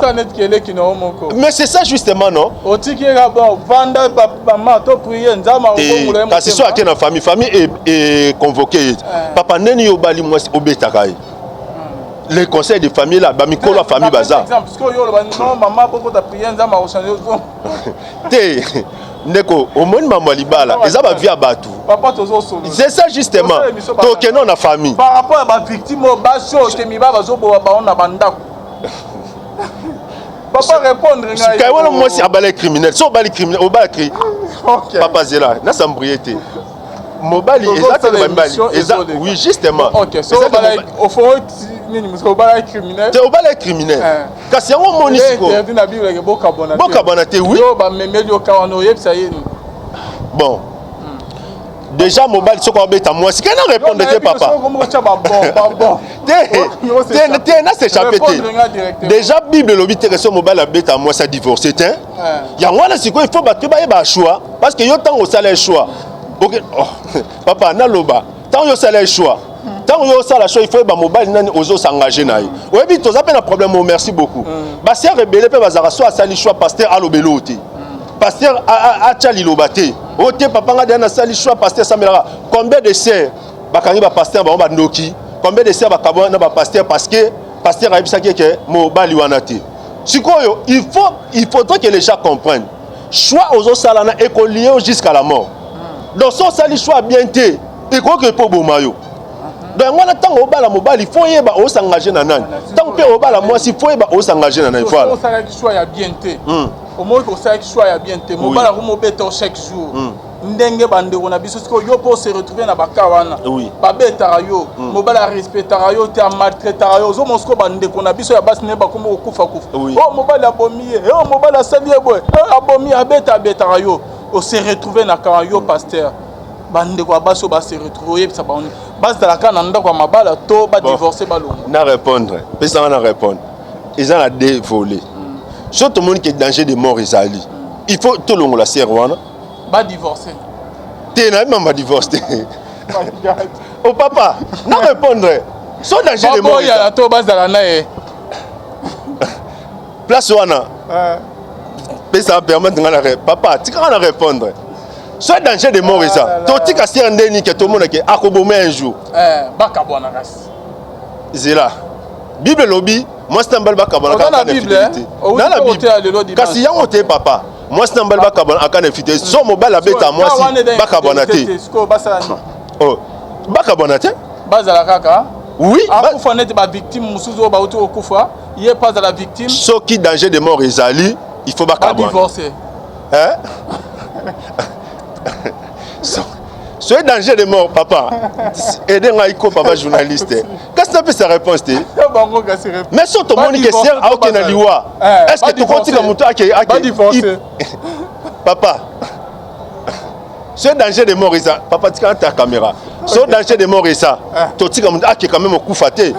Mais c'est ça justement, non? Otiki bon, vanda mama, to prier, Nzambe. Kasi so ake na famille, famille econvoquer ye: papa, ndeni yo obali mwasi, obetaka ye. Les conseils de famille là, bamikolo ya famille baza. Mama, bokota prière, Nzambe akochange. Te, ndeko, omoni mambo ya libala eza bavie ya bato. Papa, tozosolola. C'est ça justement, tokende na famille. Par rapport ya bavictime oyo, basi oyo te mibali bazoboba bango na bandako, papa, répondre ngai. Kai wana mwasi abala criminel, so obali criminel, obala cri. Papa, zela, nasambrie te. Mobali eza te, bamibali eza, oui, justement. Nini, obala criminel? Te, obala criminel, kasi yango omoni sikoyo. Na Bible, bokabwana. Bokabwana te, oui. Yo bamemeli yo ka wana, oyebisa ye nini? Bon, déjà mobali soki abeta mwasi, ke na répondre te, papa. Te, te, na s'échappe te. Déjà Bible elobi te ke so mobali abeta mwasi, adivorce te. Yango wana sikoyo il faut bato bayeba choix, parce que yo ntango osala choix, ok, oh, papa, naloba, ntango yo osala choix, ntango yo osala choix, il faut yeba mobali nani ozosengage na ye. Oyebi, toza mpe na problème o. Merci beaucoup. Basœur ebele mpe bazalaka, so asali choix, pasteur alobeli oyo te, pasteur atya liloba te. Oyo te, papa, nga deya nasali choix, pasteur asambelaka. Combien de sœurs bakangi bapasteur bango bandoki? Combien de sœurs bakabwana na bapasteur parce que pasteur ayebisaki eke mobali wana te? Sikoyo il faudrait que les gens comprennent, choix ozosala na ekolier yo jusqu'à la mort. Donc so osali choix bien te, ekoki mpo oboma yo. Donc yango wana, ntango obala mobali, faut oyeba osengage na nani. Ntango mpe obala mwasi, faut oyeba osengage na nani. Voilà. Osalaki choix ya bien te, omoki osalaki choix ya bien te, mobali akomobeta chaque jour. Ndenge bandeko na biso sikoyo, yo mpo ose retrouve na baka wana, babetaka yo, mobali arespectaka yo te, amaltraitaka yo. Ozomona sikoyo bandeko na biso ya basi nde bakomi kokufa kufa: o mobali abomi ye, o mobali asali ye boye, abomi, abeta, abetaka yo. Ose retrouve na kaka yo, pasteur, bandeko ya basi oyo base retrouve, oyebisa bango bazalaka na ndako ya mabala to badivorce, balongo? Na répondre, pesanga na répondre. Eza na deux volets. So tomoni ke danger de mort ezali, il faut tolongola sœur wana. Badivorce? Te, nayebi mama divorce te. O papa, na répondre, so danger de mort. Baboyana to bazala na ye? Place wana. Pesa permettre nga na papa, tika nga na répondre. Soit danger de mort eza. Ah Totika sœur ndeni ke tomona ke akoboma un jour. Eh, bakabwana kasi. Zela. Bible elobi mwasi na mobali bakabwana kaka na infidélité. Na la Bible. Kasi yango te papa. Mwasi na mobali bakabwana aka na infidélité. So mobali abeta mwasi bakabwana te. Oh, bakabwana te. Bazala kaka. Oui, akufa neti ba victime mosusu oyo bauti kokufa ye mpe azala victime. Soki danger de mort ezali, il faut bakabwana. Ba Hein? soki danger de mort papa aide ngai ko papa journaliste kasi napesa réponse te mais so tomoni ke ser aoke na liwa eh, est ce que tokotika moto ake papa ce danger de mort eza papa tika ta caméra so danger de mort eza eh. totika moto ake quand même okufa te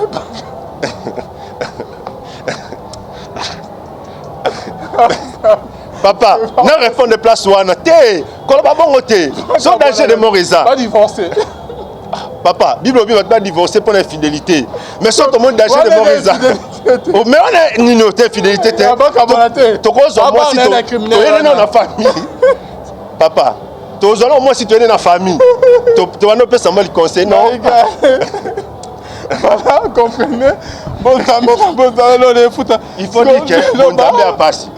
papa na répondre place wana te koloba bongo te so danger de mort eza papa bible obi bato badivorce mpo na infidélité mais so tomoni danger de mort eza oh, mais wana nini te infidélité te tokozwa mwasi toyende nao na famille papa tozwa nao mwasi toyende na famille tobanda opesa mwa liconseil non Voilà, comprenez. Bonzambe na bonzambe lolo efuta. Il faut dire que bonzambe ya pasi.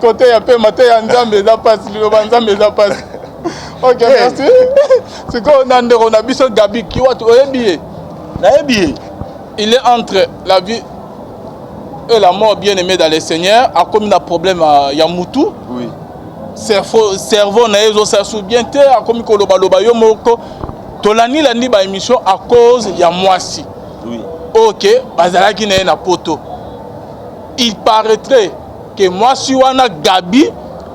Côté ya pema te ya nzambe eza pasi, liloba nzambe eza pasi. Ok, merci. Sikoyo na ndeko na biso Gabi Kiwatu oyebi ye? Nayebi ye. Il est entre la vie et la mort bien-aimé dans le Seigneur, akomi na problème ya mutu. Oui. Cerveau, cerveau na ye ezosala su bien te, akomi kolobaloba yo moko. Tolandi landi ba emission à cause ya mwasi. Oui. Ok, bazalaki na ye na poto. Il paraîtrait que mwasi wana Gabi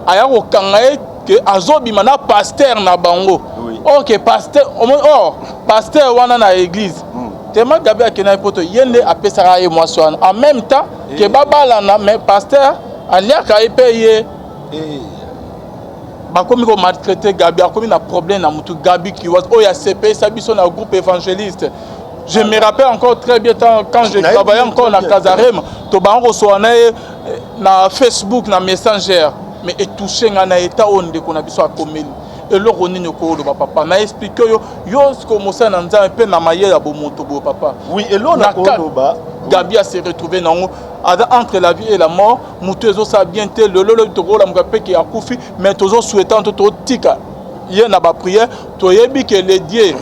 aya kokanga ye que azobima na pasteur na bango. Oui. Ok, pasteur, oh, pasteur wana na église. Tellement Gabi akendaki poto, ye nde apesaka ye mwasi wana. En même temps que eh. babalana, mais pasteur aliaka ye mpe ye. Eh. Bakomi ko maltraiter Gabi, akomi na problème na mutu Gabi Kiwas oyo asepelisa biso na groupe évangéliste. Je me rappelle encore très bien quand je travaillais encore na Kazarem, tobango kosoa na ye eh, na Facebook na Messenger, mais etouche nga na état oyo ndeko na biso akomeli. Eloko nini okoloba papa? Na explique yo yo siko mosala na Nzambe mpe na mayele ya bomoto boye papa. Oui, eloko na koloba Gabi a se retrouver nango aza entre la vie et la mort. Mutu ezosala bien te lelo lobi tokolamuka mpe ke akufi mais tozo souhaiter to totika ye na ba prière toyebi ke le Dieu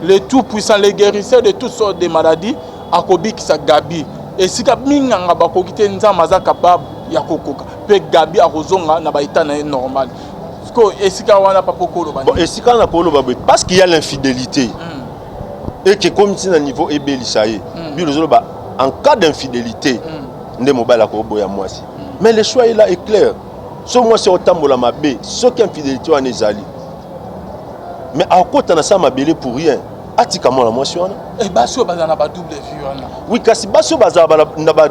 le tout puissant le guérisseur de toutes sortes de maladies akobikisa Gabi esika minganga bakoki te Nzambe aza capable ya kokoka mpe Gabi akozonga na ba état na ye normal sikoyo esika wana papa okoloba bon esika na koloba boye parce qu'il y a l'infidélité et que comme si na niveau ebelisa ye bino ozoloba en cas d'infidélité nde mobali akoboya mwasi mais le choix est là est clair so mwasi akotambola mabe soki infidélité wana ezali mais akota na sa mabele pour rien atika mwana mwasi wana eh, basi oyo bazala na ba double vie wana oui kasi basi oyo bazala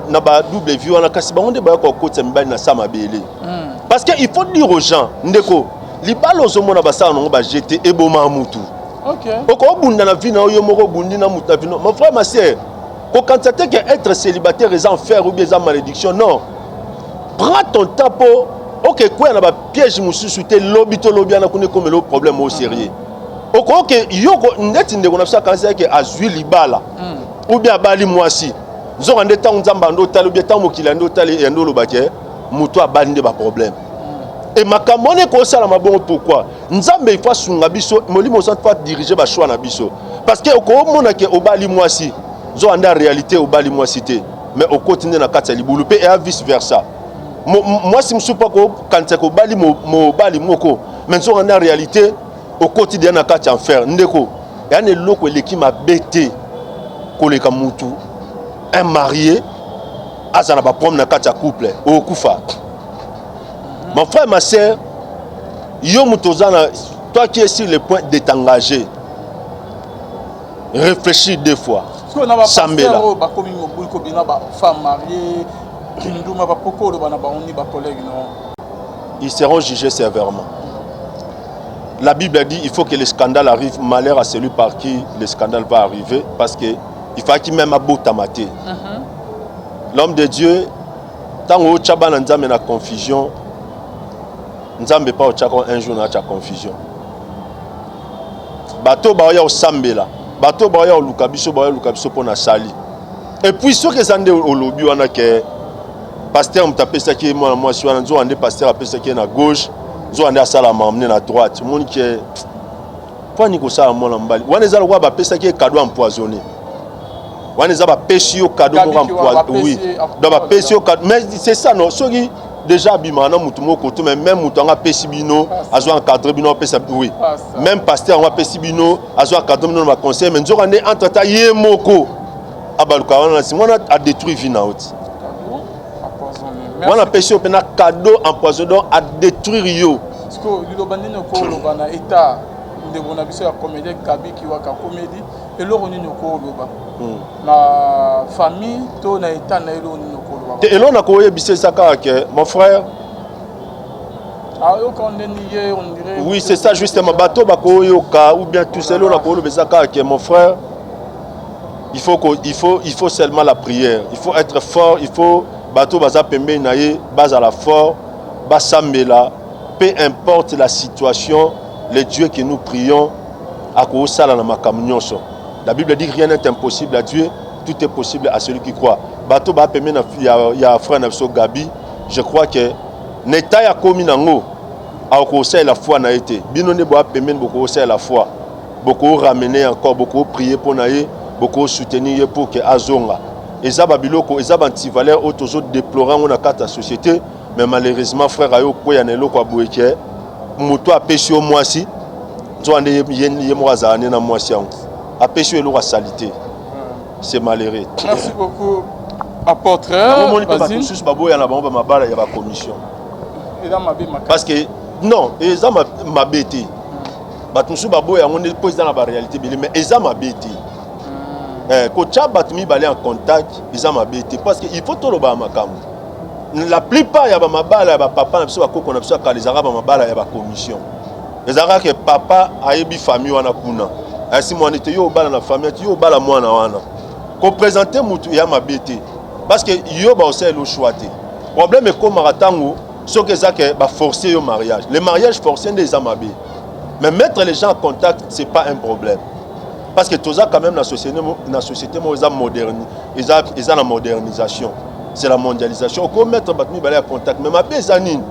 na ba double vie wana kasi bango nde bayaka kokotisa mibali na sa mabele parce que il faut dire aux gens ndeko libala ozomona basala nango bajete eboma mutu okobunda na vie na yo moko obundi na mutu na vie mon frère ma sœur kokanisa te que être célibataire eza enfer ou bien eza malédiction non prends ton temps po oke kwea na bapiège mosusu te lobi to lobi wana kuna ekomela problème au sérieux okoke yo neti ndeko na biso akanisi yake azwi libala ou bien abali mwasi nzoka nde ntango nzambe ando otali ou bien ntango mokili ando otali yando olobake moto abali nde baproblème e makambo wana ekosalama bongo pourquoi nzambe il faut asunga biso molimo santu faut adirige bachoix na biso parce que okomona ke obali mwasi nzoka nde réalité obali mwasi te mais okoti nde na kati ya libulu mpe eya vice versa mwasi mosusu mpo akokanisa ke obali mobali moko mais nzoka nde réalité okoti deya na kati ya enfer ndeko eya na eloko eleki mabe te koleka mutu un marié aza na baproblème na kati ya couple okokufa mon frère ma sœur yo moto oza na toi qui es sur le point de t'engager réfléchis deux fois sambela oyo bakomi mobulu kobina ba femme mariée kinduma bapoko oloba na bango ni bacollègue non ils seront jugés sévèrement. La Bible a dit il faut que le scandale arrive, malheur à celui par qui le scandale va arriver, parce que il faut qu'il même abotama te. L'homme de Dieu, ntango otya bana nzambe na confusion, Nzambe pa otiaka un jour na atia confusion. Bato baoya kosambela, bato baoya koluka biso, baoya koluka biso mpo na sali. Et puis soki eza nde olobi wana ke pasteur moto apesaki ye mwana mwasi wana, nzoka nde pasteur apesaki ye na gauche, nzoka nde asala mamne na droite. Omoni ke mpo ani kosala mwana mobali wana eza lokola bapesaki ye cadeau empoisonné. Wana eza bapesi yo cadeau moko empoisonné. Oui. Donc bapesi yo cadeau mais c'est ça non soki déjà abimaka na motu moko to mais même motu yango apesi bino azo encadre bino apesa oui même pasteur yango apesi bino azo encadre bino na baconseil mais nzoka nde entre temps ye moko abaluka wana na nsima wana adétruit vie na yo ti wana apesi yo mpena cadeau empoisonné donc adétruire yo. Sikoyo liloba nini okoloba na état ndeko na biso ya comédien Gabi Kiwaka comédie, eloko nini okoloba na famille to na état na eloko nini okoloba? Te, eloko nakoyebisa eza kaka ke mon frère ayoka ndeni ye on dirait. Oui, c'est ça justement, bato bakoyoka ou bien tout ça, eloko nakoloba eza kaka ke mon frère, il faut, il faut, il faut seulement la prière, il faut être fort, il faut bato baza pembeni na ye bazala fort, basambela. Peu importe la situation, le Dieu que nous prions akosala na makambo nyonso. La Bible dit: rien n'est impossible à Dieu, tout est possible à celui qui croit. Bato ba pembeni ya frère na biso Gabi, je crois que na état ya komi nango akosalela foi na ye te. Bino nde boya pembeni, bokosalela foi, bokoramener encore, bokoprier mpo na ye, bokosoutenir ye pour ke azonga. Eza babiloko, eza baantivaleur oyo tozodéplorer yango na kati ya société. Mais malheureusement, frère ayo okweya na eloko ya boye ke moto apesi yo mwasi, nzoka nde ye moko azala nde na mwasi yango apesi yo eloko asali te. C'est malheureux. Merci beaucoup, apôtre. Omoni mpe bato mosusu baboya na bango bamabala ya bacommission. Eza mabe makasi. Parce que non, eza mabe te. Bato mosusu baboya yango nde mpo eza na baréalité ebele, mais eza mabe te. Kotya bato mibale en contact eza mabe te, parce que il faut tolobaka makambo. La plupart ya bamabala ya bapapa na biso, bakoko na biso ya kala, ezalaka bamabala ya bacommission. Ezalaka ke papa ayebi famille wana kuna, ayasi mwana ete yo obala na famille ati yo obala mwana wana. Koprésenter mutu eya mabe te, parce que yo baosalela o choix te. Problème ekomaka ntango soki eza ke baforce yo mariage. Le mariage forcé nde eza mabe, mais mettre les gens en contact, c'est pas un problème, parce que toza quand même na société moko eza moderne, eza na modernisation, c'est la mondialisation. Okomettre bato mibale ya contact, mais mabe eza nini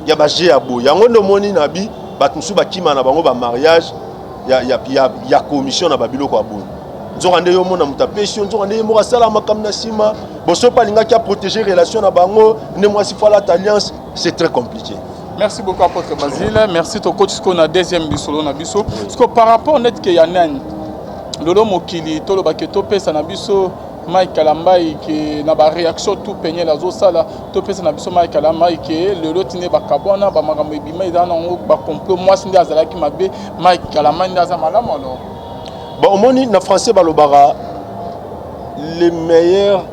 ya baje ya boye? Yango nde omoni na bi bato mosusu bakima na bango bamariage ya commission na babiloko ya boye. Nzoka nde yo omona moto apesi yo, nzoka nde ye moko asala makambo na nsima. Boso mpe alingaki aprotéger relation na bango nde mwasi faut alata alliance. C'est très compliqué. Merci beaucoup, apôtre Basile, merci. Tokoti sikoyo na deuxième lisolo na biso. Sikoyo par rapport neti ke ya nani lolo mokili tolobaki, topesa na biso Mike Kalambai ke na baréaction tout Peniel azosala, topesa na biso Mike Kalambai ke lelo tinde bakabwana, bamakambo ebima eza nango bacomplot, mwasi nde azalaki mabe, Mike Kalambai nde aza malamu alors. Bon, omoni, na français balobaka: le meilleur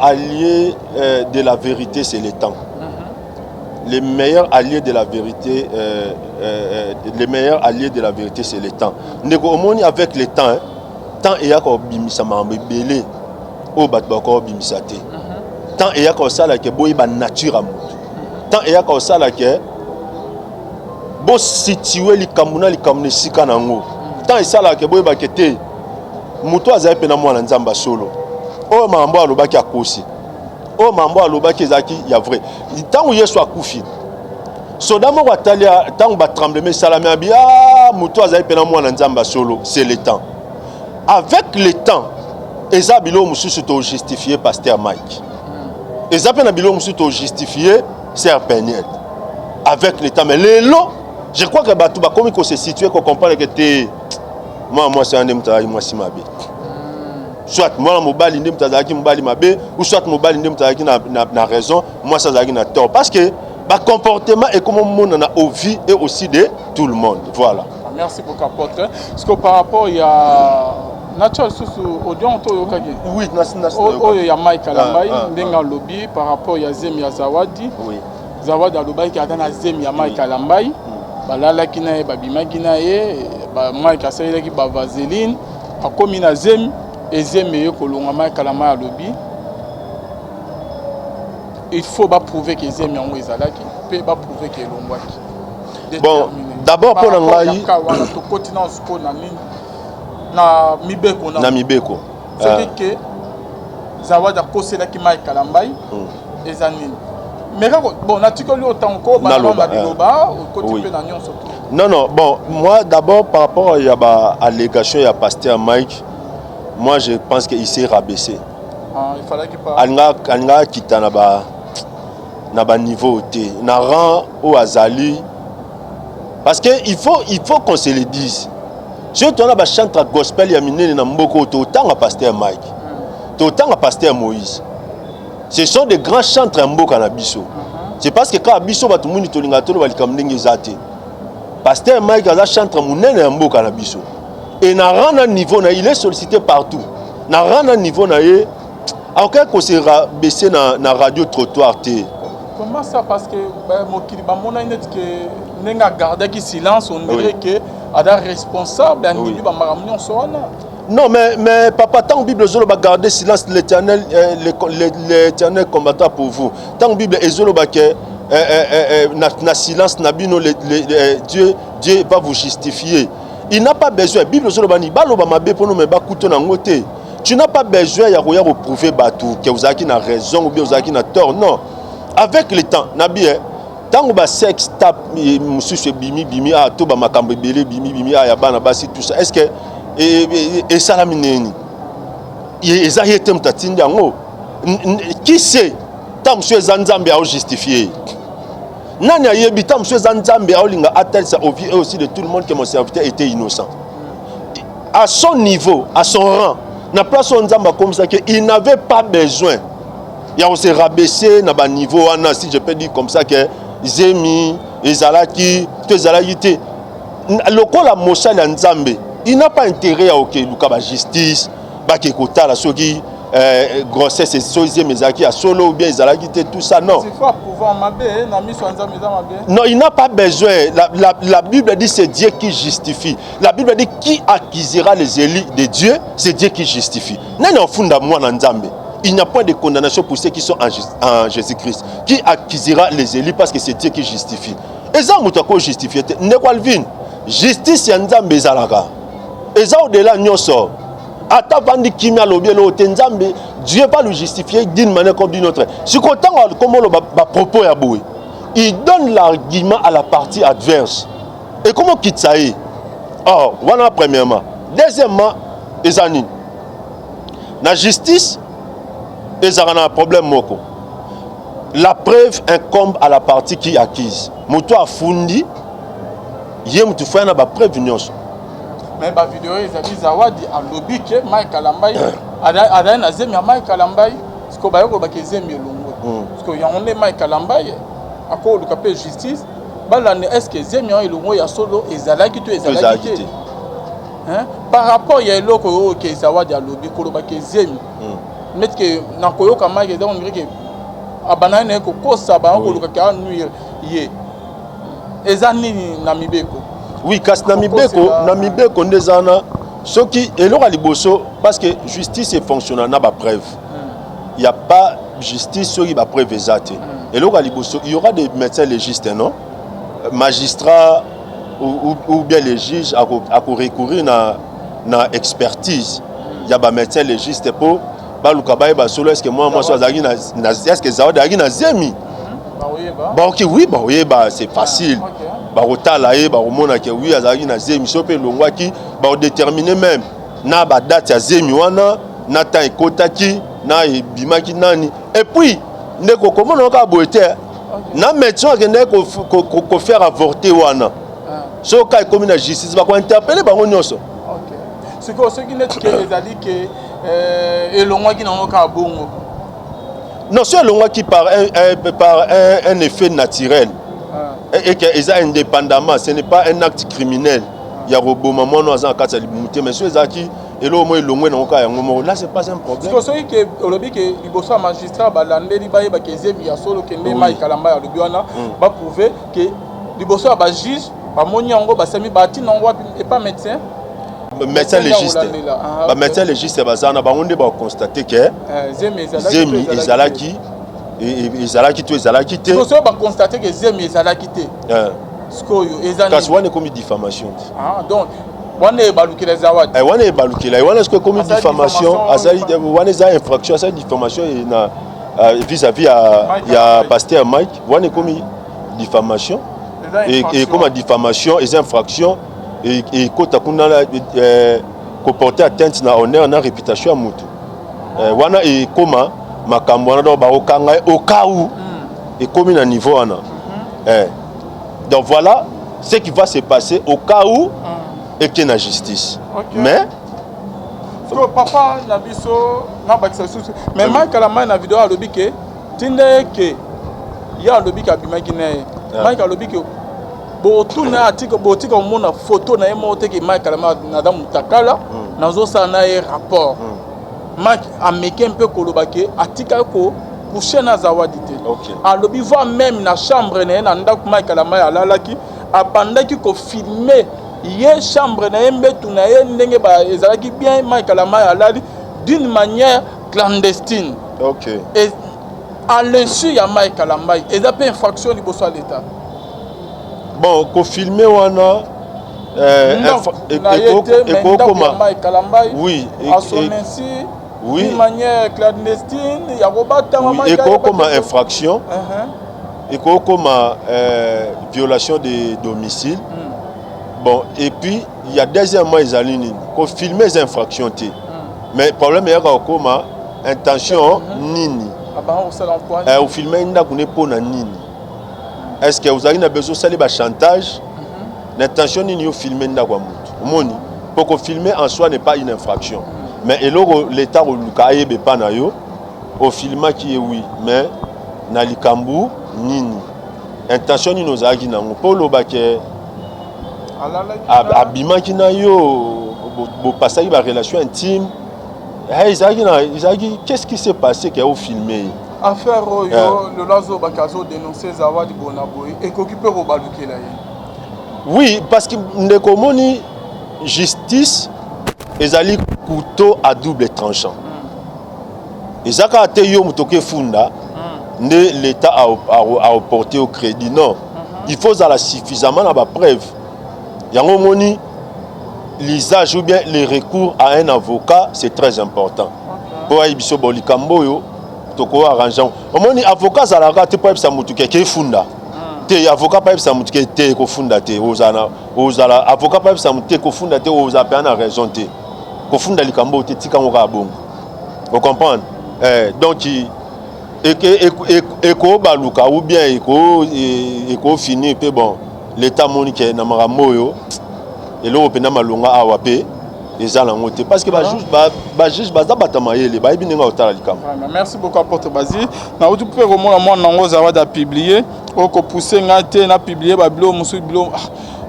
allié de la vérité, c'est le temps. Le meilleur allié de la vérité, le meilleur allié de la vérité, c'est le temps. Ndeko, omoni, avec le temps, hein, temps eyaka kobimisa makambo ebele oyo bato bakoka kobimisa te. Temps eyaka kosala ke boyeba nature ya motu. Temps eyaka kosala ke bositue likambo na likambo na esika na yango. Temps esalaka ke boyebake te moto azali mpena mwana Nzambe solo, oyo makambo alobaki akosi, oyo makambo alobaki ezalaki ya vrai. Ntango Yesu akufi, soda moko atali ntango batremblement esalami, abi: a moto azali mpena mwana Nzambe solo. C'est le temps. Avec le temps, eza biloko mosusu tojustifie pasteur Mike, eza mpe na biloko mosusu tojustifie sœur Peniel avec le temps. Mais lelo, je crois que bato bakomi kose situer, kocomprendre ke te, mwana mwasi wana nde moto azalaki mwasi mabe, soit mwana mobali nde moto azalaki mobali mabe, ou soit mobali nde moto azalaki na raison, mwasi azalaki na tort, parce que bacomportement ekoma omonana au vu et aussi de tout le monde. Voilà. Merci beaucoup, apôtre. Parce que par rapport ya natia lisusu audio to oyokaki. Oui. Oyo ya Mike Kalambai, ndenge alobi par rapport ya zemi ya Zawadi. Zawadi alobaki ata na zemi ya Mike Kalambai, balalaki na ye, babimaki na ye, Mike asalelaki bavaseline, akomi na zemi, ezemi eye kolonga. Mike Kalambai alobi il faut baprouver ke zemi yango ezalaki mpe baprouver ke elongwaki. Bon, d'abord mpo na ngai wana tokoti na sikoyo na nini, na mibeko. Na mibeko. Soki ke Zawadi akoselaki Mike Kalambai, eza nini? Mais kaka bon, natikoli oyo ntango ko bana liloba, okoti mpe na nyonso. Non, non, bon, moi d'abord, par rapport à ba allégation ya pasteur Mike, moi je pense qu'il s'est rabaissé. Ah, il fallait pas. Alinga akita na ba niveau te, na rang oyo azali, parce que il faut qu'on se le dise, soki toza na bachantre gospel ya minene na mboka oyo, totanga pasteur Mike, totanga pasteur Moïse, ce sont des grands chantres ya mboka na biso. C'est parce que kaka biso bato muni tolingaka toloba likambo ndenge eza te. Pasteur Mike aza chantre monene ya mboka na biso et na rang, na niveau na ye, il est sollicité partout. Na rang, na niveau na ye, akoki kose rabaisser na radio trottoir te. Comment ça? Parce que mokili bamonaki neti ke ndenge agardaki silence, on dirait que aza responsable, andimi bamakambo nyonso wana. Non, mais papa, tant que Bible ezoloba garder silence, l'Éternel l'Éternel combattra pour vous. Tant que Bible ezoloba que na silence na bino, Dieu va vous justifier. Il n'a pas besoin. Bible ezoloba ni baloba mabe pono mais bakuto nango te. Tu n'as pas besoin ya koya koprouver bato que ozalaki na raison ou bien ozalaki na tort. Non. Avec le temps, nabi hein, ntango basex tape mosusu ebimi bimi, ah, to bamakambo ebele ebimi bimi, ah, ya bana basi, tout ça, est ce que esalami nini? Eza ye te moto atindi yango. Qui sait, ntango mosusu eza Nzambe aojustifie ye. Nani ayebi? Ntango mosusu eza Nzambe aolinga atalisa au vu et aussi de tout le monde que mon serviteur était innocent. À son niveau, à son rang, na place oyo Nzambe akomisaki, il n'avait pas besoin ya kose rabaisser na baniveau wana, si je peux dire comme ça, que zemi ezalaki to ezalaki te. Lokola mosali ya Nzambe, il n'a pas intérêt ya okeluka bajustice, bake kotala soki grossesse, soki zemi ezalaki ya solo ou bien ezalaki te, tout ça, non. Non, il n'a pas besoin. La Bible dit: c'est Dieu qui justifie. La Bible dit: qui accusera les élus de Dieu? C'est Dieu qui justifie. Nani afunda mwana Nzambe? Il n'y a point de condamnation pour ceux qui sont en Jésus-Christ. Qui accusera les élus? Parce que c'est Dieu qui justifie. Eza moto akojustifie te. Ndeko Alvin, justice ya Nzambe ezalaka, eza au-delà nyonso. Ata vandi kimia, alobi eloko te, Nzambe, Dieu va le justifier d'une manière comme d'une autre. Sikoyo ntango akomoloba bapropos ya boye, il donne l'argument à la partie adverse, ekoma okitisa ye. Or wana premièrement. Deuxièmement, eza nini? Na justice ezalaka na problème moko: la preuve incombe à la partie qui accuse. Moto afundi, ye motu faya na bapreuve nyonso. Mais bavideo ezali, Zawadi alobi ke Mike Kalambai azali na zemi ya Mike Kalambai. Sikoyo baye kolobaka ezemi elongwe. Sikoyo yango nde Mike Kalambai akoluka mpe justice balanda: est ce que zemi yango elongwe ya solo ezalaki to ezalaki te? Par rapport ya eloko oyo ke Zawadi alobi, kolobaka ezemi, neti ke na koyoka Mike, eza on dirait ke abandaki na ye kokosa bango, koluka ke anuire ye. Eza nini na mibeko? Oui, kasi na mibeko, na mibeko nde eza wana. Soki eloko ya liboso, parce que justice efonctionna na bapreuve, il y a pas justice soki bapreuve eza te. Eloko ya liboso, il y aura des médecins légistes, non, magistrat ou bien les juges akorecourir na expertise ya bamédecin légiste mpo baluka bayeba solo: est ce que mwana mwasi azalaki na, est ce que Zawadi azalaki na zemi? Baoki, oui, bakoyeba, c'est facile. Bakotala ye, bakomona ke oui, azalaki na zemi. So mpe elongwaki, bakodétermine même na badate ya zemi wana, na temps ekotaki, na ebimaki nani. Et puis ndeko, komona kaka boye te, na médecin akendaki kofaire avorter wana, soki ka ekomi na justice, bakointerpele bango nyonso. Sikoyo soki neti ke ezali ke elongwaki nango kaka bongo? Non, so elongwaki par un effet naturel et que eza indépendamment, ce n'est pas un acte criminel ya koboma mwana aza na kati ya libumu te. Mais so ezalaki eloko moko elongwe nango kaka yango moko, là c'est pas un problème. Sikoyo soki ke olobi ke liboso ya magistrat balandeli, bayebaka ezemi ya solo, kende Mike Kalamba alobi wana, baprouve ke liboso ya bajuge bamoni yango, basami batina yango wapi? Epa médecin? Médecin légiste. Bamédecin légiste baza na bango nde bakonstate ke zemi ezalaki, ezalaki to ezalaki te. Soki bakonstate ke zemi ezalaki te, Sikoyo eza kasi wana ekomi diffamation te. Ah, donc wana ebalukela eza wapi? Eh, wana ebalukela wana sikoyo ekomi diffamation, asali wana eza infraction, asali diffamation na vis-à-vis ya pasteur Mike, wana ekomi diffamation, ekoma diffamation, eza infraction, ekota kuna koporter atteinte na honneur na réputation ya motu. Wana ekoma makambo wana, donc bakokanga ye au cas où ekomi na niveau wana. Donc voilà ce qui va se passer au cas où eke na justice. Mais so papa na biso nabakisa lisusu, mais Mike Kalambai na video alobi ke tinda ye ke ye alobi ke abimaki na ye. Mike alobi ke botuna atika, botika komona photo na ye moko te ke Mike Kalambai naza mutakala, nazosala na ye rapport. Mike ameke mpe koloba ke atika ko coucher na Zawadi te. Alobi voire même na chambre na ye na ndako Mike Kalambai alalaki, abandaki kofilmer ye chambre na ye, mbetu na ye ndenge ezalaki bien, Mike Kalambai alali d'une manière clandestine. Et à l'insu ya Mike Kalambai, eza mpe infraction liboso ya l'État? Bon, kofilmer wana na ye te, mais ndako ya Mike Kalambai, à son insu, d'une manière clandestine ya kobatama. Ekokoma infraction, ekokoma violation de domicile. Bon, et puis il y a deuxièmement, ezali nini? Kofilmer eza infraction te, mais problème eyaka kokoma intention nini. Ofilmer ndako ne mpo na nini? Est ce que ozalaki na besoin osali bachantage? Na intention nini ofilmer ndako ya motu? Omoni, mpo kofilmer en soi n'est pas une infraction, mais eloko l'État koluka ayeba epa na yo, ofilmaki ye, oui, mais na likambo nini? Intention nini ozalaki nango mpo olobake abimaki na yo, bopasaki barelation intime? Ezalaki na ezalaki, qu'est-ce qui s'est passé ke ofilmer ye? Affaire oyo lelo azobaki, azodénonce Zawadi bona boye, ekoki mpe kobalukela ye? Oui, parce que ndeko, omoni, justice ezali couteau à double tranchant. Eza kaka te yo moto oki efunda nde l'État aoporte au crédit, non. Il faut ozala suffisamment na bapreuve. Yango omoni, l'usage ou bien le recours à un avocat, c'est très important mpo ayebi biso bo likambo oyo tokoarrange. Omoni, avocat azalaka te mpo ayebisa motu keke efunda te. Avocat mpo ayebisa motu ke te, kofunda te, ozala ozala avocat mpo ayebisa motu te, kofunda te, ozala mpenza na raison te kofunda likambo oyo te, tikango kaka bongo. Ocomprendre? Donc ekobaluka ou bien ekofinir mpe. Bon, l'État amoni ke na makambo oyo eloko mpenza malonga awa mpe eza nango te, parce que bajuge baza bato ya mayele, bayebi ndenge akotala likambo. Merci beaucoup, apôtre Basile. Nauti mpe komona mwana nango Zawadi apublie oyo kopousse ngai te na publie babilo mosusu bilo.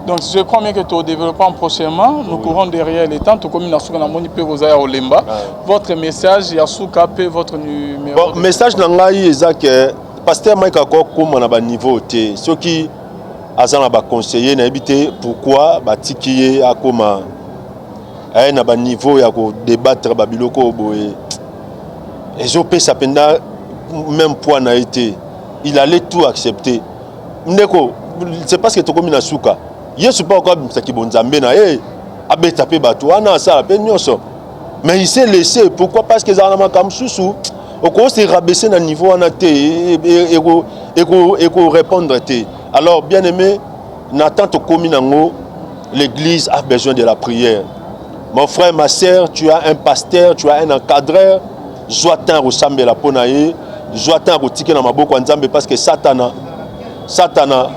Donc je crois bien que tu développons prochainement. Nous courons derrière le temps. Tokomi na suka, namoni mpe koza ya olemba. Votre message ya suka mpe votre numéro. Bon, message na ngai eza ke pasteur Mike akokóma na baniveau te soki aza na baconseiller. Nayebi te pourquoi batiki ye akóma aye na baniveau ya kodébattre babiloko oyo boye ezopesa mpenza même poids na ye te. Il allait tout accepter. Ndeko, c'est parce que tokomi na suka. Yesu mpe akoki abimisaki bonzambe na ye, abeta mpe bato wana, asala mpe nyonso, mais il s'est laissé. Pourquoi? Parce que ezala na makambo mosusu okoki se rabaisser na niveau wana te, ekorépondre te. Alors, bien aimé, na temps tokomi nango, l'église a besoin de la prière. Mon frère, ma sœur, tu as un pasteur, tu as un encadreur, zwa temps kosambela mpo na ye, zwa temps kotika na maboko ya Nzambe, parce que Satana, Satana,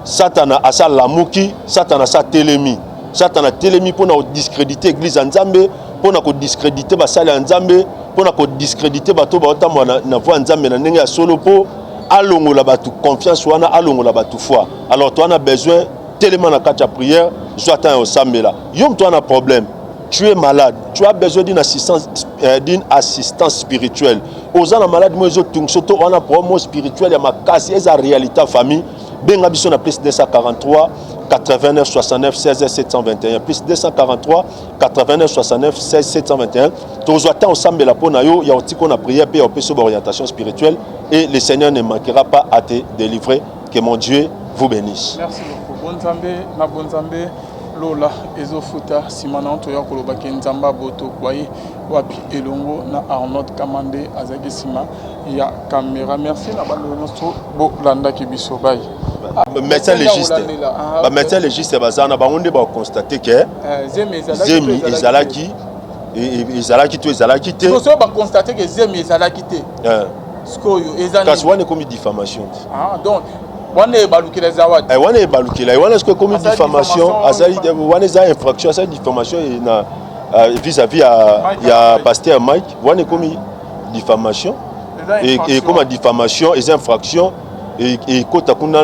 Satana asalamuki, Satana asatelemi, Satana atelemi mpona kodiscréditer église ya Nzambe, mpona kodiscréditer basali ya Nzambe, mpona kodiscréditer bato baotambola na voie ya Nzambe na ndenge ya solo, mpo alongola bato confiance wana, alongola bato foi. Alors to wana besoin telema na kati ya prière, zwa temps ya osambela. Yo moto wana problème, tu es malade, tu as besoin d'une assistance spirituelle, oza na malade moko ezotungisa to wana problème moko spirituel ya makasi, eza réalité ya famille, benga biso na plus 243 89 69 16 721, plus 243 89 69 16 721. Tozwa temps osambela mpo na yo, ya otiko na prière mpe ya opesa baorientation spirituelle, et le Seigneur ne manquera pas à te délivrer. Que mon Dieu vous bénisse. Merci beaucoup. Bonzambe na bonzambe lola ezofuta nsima na toya koloba ke Nzambe aboto kwaye wapi elongo na Arnold Kamande azalaki nsima ya kamera. Merci na bando nyonso bolandaki biso bai. Médecin légiste, ba médecin légiste baza na bango nde baconstate ke zemi ezalaki ezalaki to ezalaki te. Soki baconstate ke zemi ezalaki te, sikoyo eza kasi wana ekomi diffamation te. Ah, donc wana ebalukela Zawadi. Eh, wana ebalukela ye wana soki ekomi diffamation, azali wana eza infraction, asali diffamation na vis-à-vis ya pasteur Mike. Wana ekomi diffamation, ekoma diffamation, eza infraction, ekota kuna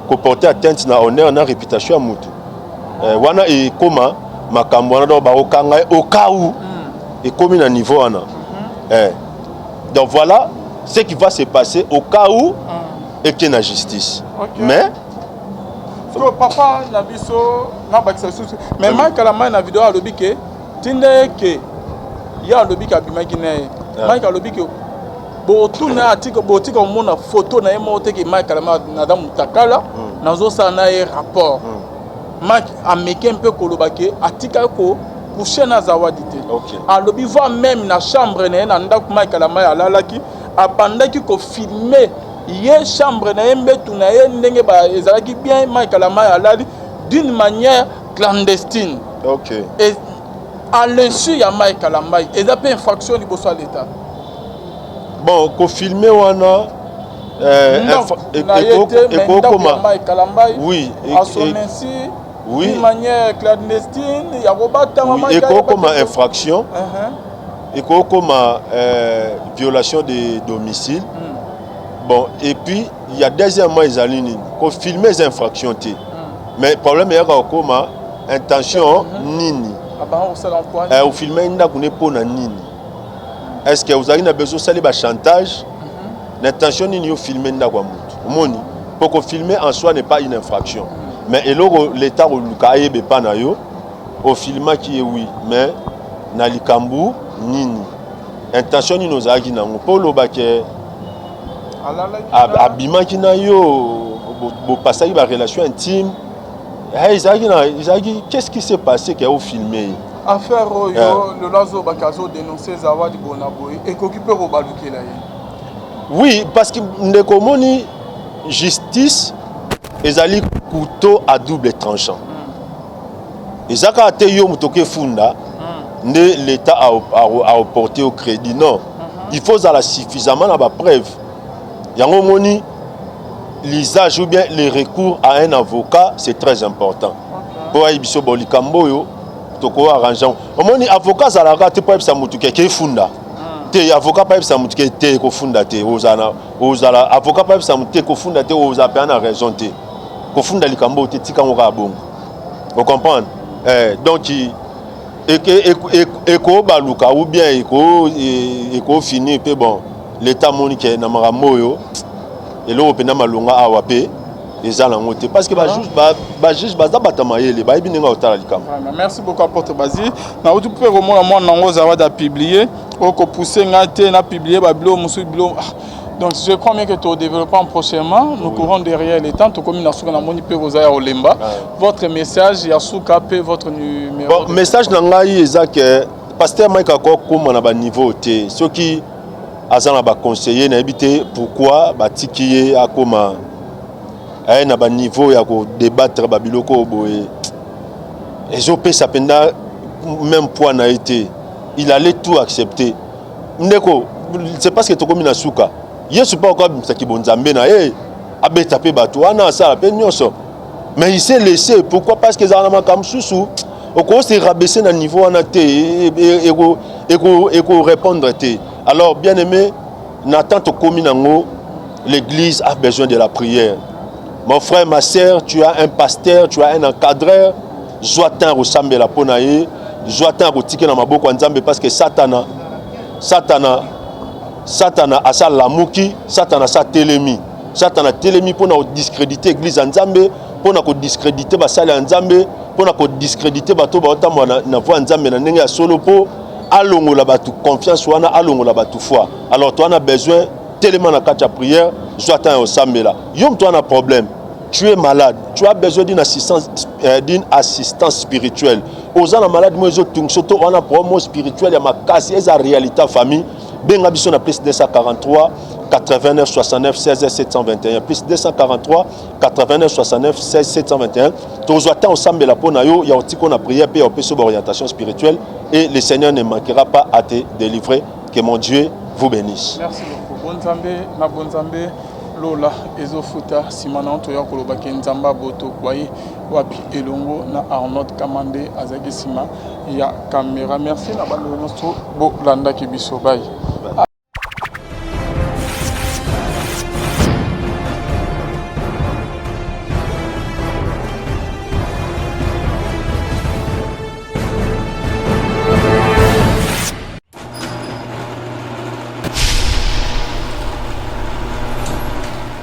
koporter atteinte na honneur na réputation ya motu. Wana ekoma makambo wana, donc bakokanga ye au cas où ekomi na niveau wana. Donc voilà ce qui va se passer au cas où eke na justice. Mais So papa na biso nabakisa lisusu, mais Mike Kalambai na video alobi ke tinda ye ke ye alobi ke abimaki na ye. Mike alobi ke botuna atika, botika komona photo na ye moko te ke Mike Kalambai naza mutakala, nazosala na ye rapport. Mike ameke mpe koloba ke atikaki ko couche na Zawadi te. Alobi voire même na chambre na ye na ndako Mike Kalambai alalaki, abandaki kofilme ye chambre na ye, mbetu na ye ndenge ezalaki bien, Mike Kalambai alali d'une manière clandestine. Et à l'insu ya Mike Kalambai, eza mpe infraction liboso ya l'État? Bon, kofilme wana ekokoma Mike Kalambai à son insu, d'une manière clandestine ya kobatama. Ekokoma infraction, ekokoma violation de domicile. Bon, et puis il y a deuxièmement, ezali nini? Kofilme eza infraction te, mais problème eyaka kokoma intention nini. Ofilme ndako ne mpo na nini? Est ce que ozalaki na besoin osali bachantage? Na intention nini yo filme ndako ya motu? Omoni, mpo kofilme en soi n'est pas une infraction, mais eloko l'État koluka ayeba epa na yo, ofilmaki ye, oui, mais na likambo nini, intention nini ozalaki nango mpo oloba ke abimaki na yo, bopasaki barelation intime, ezalaki na ezalaki, qu'est-ce qui s'est passé ke ofilme ye? Affaire oyo lelo azobaki, azodénonce Zawadi bona boye, ekoki mpe kobalukela ye? Oui, parce que ndeko, omoni, justice ezali couteau à double tranchant. Eza kaka te yo moto oki efunda nde l'État aoporte au crédit, non. Il faut ozala suffisamment na bapreuve. Yango omoni, l'usage ou bien le recours à un avocat, c'est très important mpo ayebi biso bo likambo oyo toko arrange. Omoni, avocat azalaka te mpo ayebisa motu keke efunda te. Avocat mpo ayebisa motu ke te, kofunda te, ozala ozala avocat mpo ayebisa motu te, kofunda te, ozala mpenza na raison te, kofunda likambo oyo te, tika yango kaka bongo. Ocomprendre? Donc ekobaluka ou bien ekofinir mpe. Bon, l'État amoni ke na makambo oyo eloko mpenza malonga awa mpe eza nango te, parce que bajuge baza bato ya mayele, bayebi ndenge akotala likambo. Merci beaucoup, apôtre Basile. Nauti mpe komona mwana nango Zawadi apublie oyo kopousse ngai te na publie babilo mosusu bilo. Donc je crois bien que tu développons prochainement. Nous courons derrière le temps. Tokomi na suka, namoni mpe koza ya olemba. Votre message ya suka mpe votre numéro. Bon, message na ngai eza ke pasteur Mike akokóma na baniveau te soki aza na baconseiller. Nayebi te pourquoi batiki ye akóma aye na baniveau ya kodébattre babiloko oyo boye ezopesa mpenza même poids na ye te. Il allait tout accepter. Ndeko, c'est parce que tokomi na suka. Yesu mpe akoabimisaki bonzambe na ye, abeta mpe bato wana, asala mpe nyonso, mais il s'est laissé. Pourquoi? Parce que ezala na makambo mosusu oko se rabaisser na niveau wana te, ekorépondre te. Alors, bien aimé, na temps tokomi nango, l'église a besoin de la prière. Mon frère, ma sœur, tu as un pasteur, tu as un encadreur, zwa temps kosambela mpo na ye, zwa temps kotika na maboko ya Nzambe, parce que Satana, Satana, Satana asalamuki, Satana asatelemi, Satana atelemi mpona kodiscrédite église ya Nzambe, mpona kodiscrédite basali ya Nzambe, mpona kodiscrédite bato baotambola na voie ya Nzambe na ndenge ya solo, mpo alongola bato confiance wana, alongola bato foi. Alors to wana besoin telema na kati ya prière, zwa temps ya kosambela. Yo moto wana problème. Tu es malade, tu as besoin d'une assistance, d'une assistance spirituelle. Oza na malade moko ezotungisa to wana problème moko spirituel ya makasi eza réalité ya famille. Benga biso na plus 243 89 69 16 721, plus 243 89 69 16 721. Tozwa temps osambela mpo na yo ya otiko na prière mpe ya opesi orientation spirituelle et le Seigneur ne manquera pas à te délivrer. Que mon Dieu vous bénisse. Merci beaucoup. Bonzambe na bonzambe, lola ezofuta nsima na toya kolobaki Nzambe abotokwa ye wapi elongo na Arnold Kamande azalaki nsima ya caméra. Merci na bando nyonso bolandaki biso. Bai.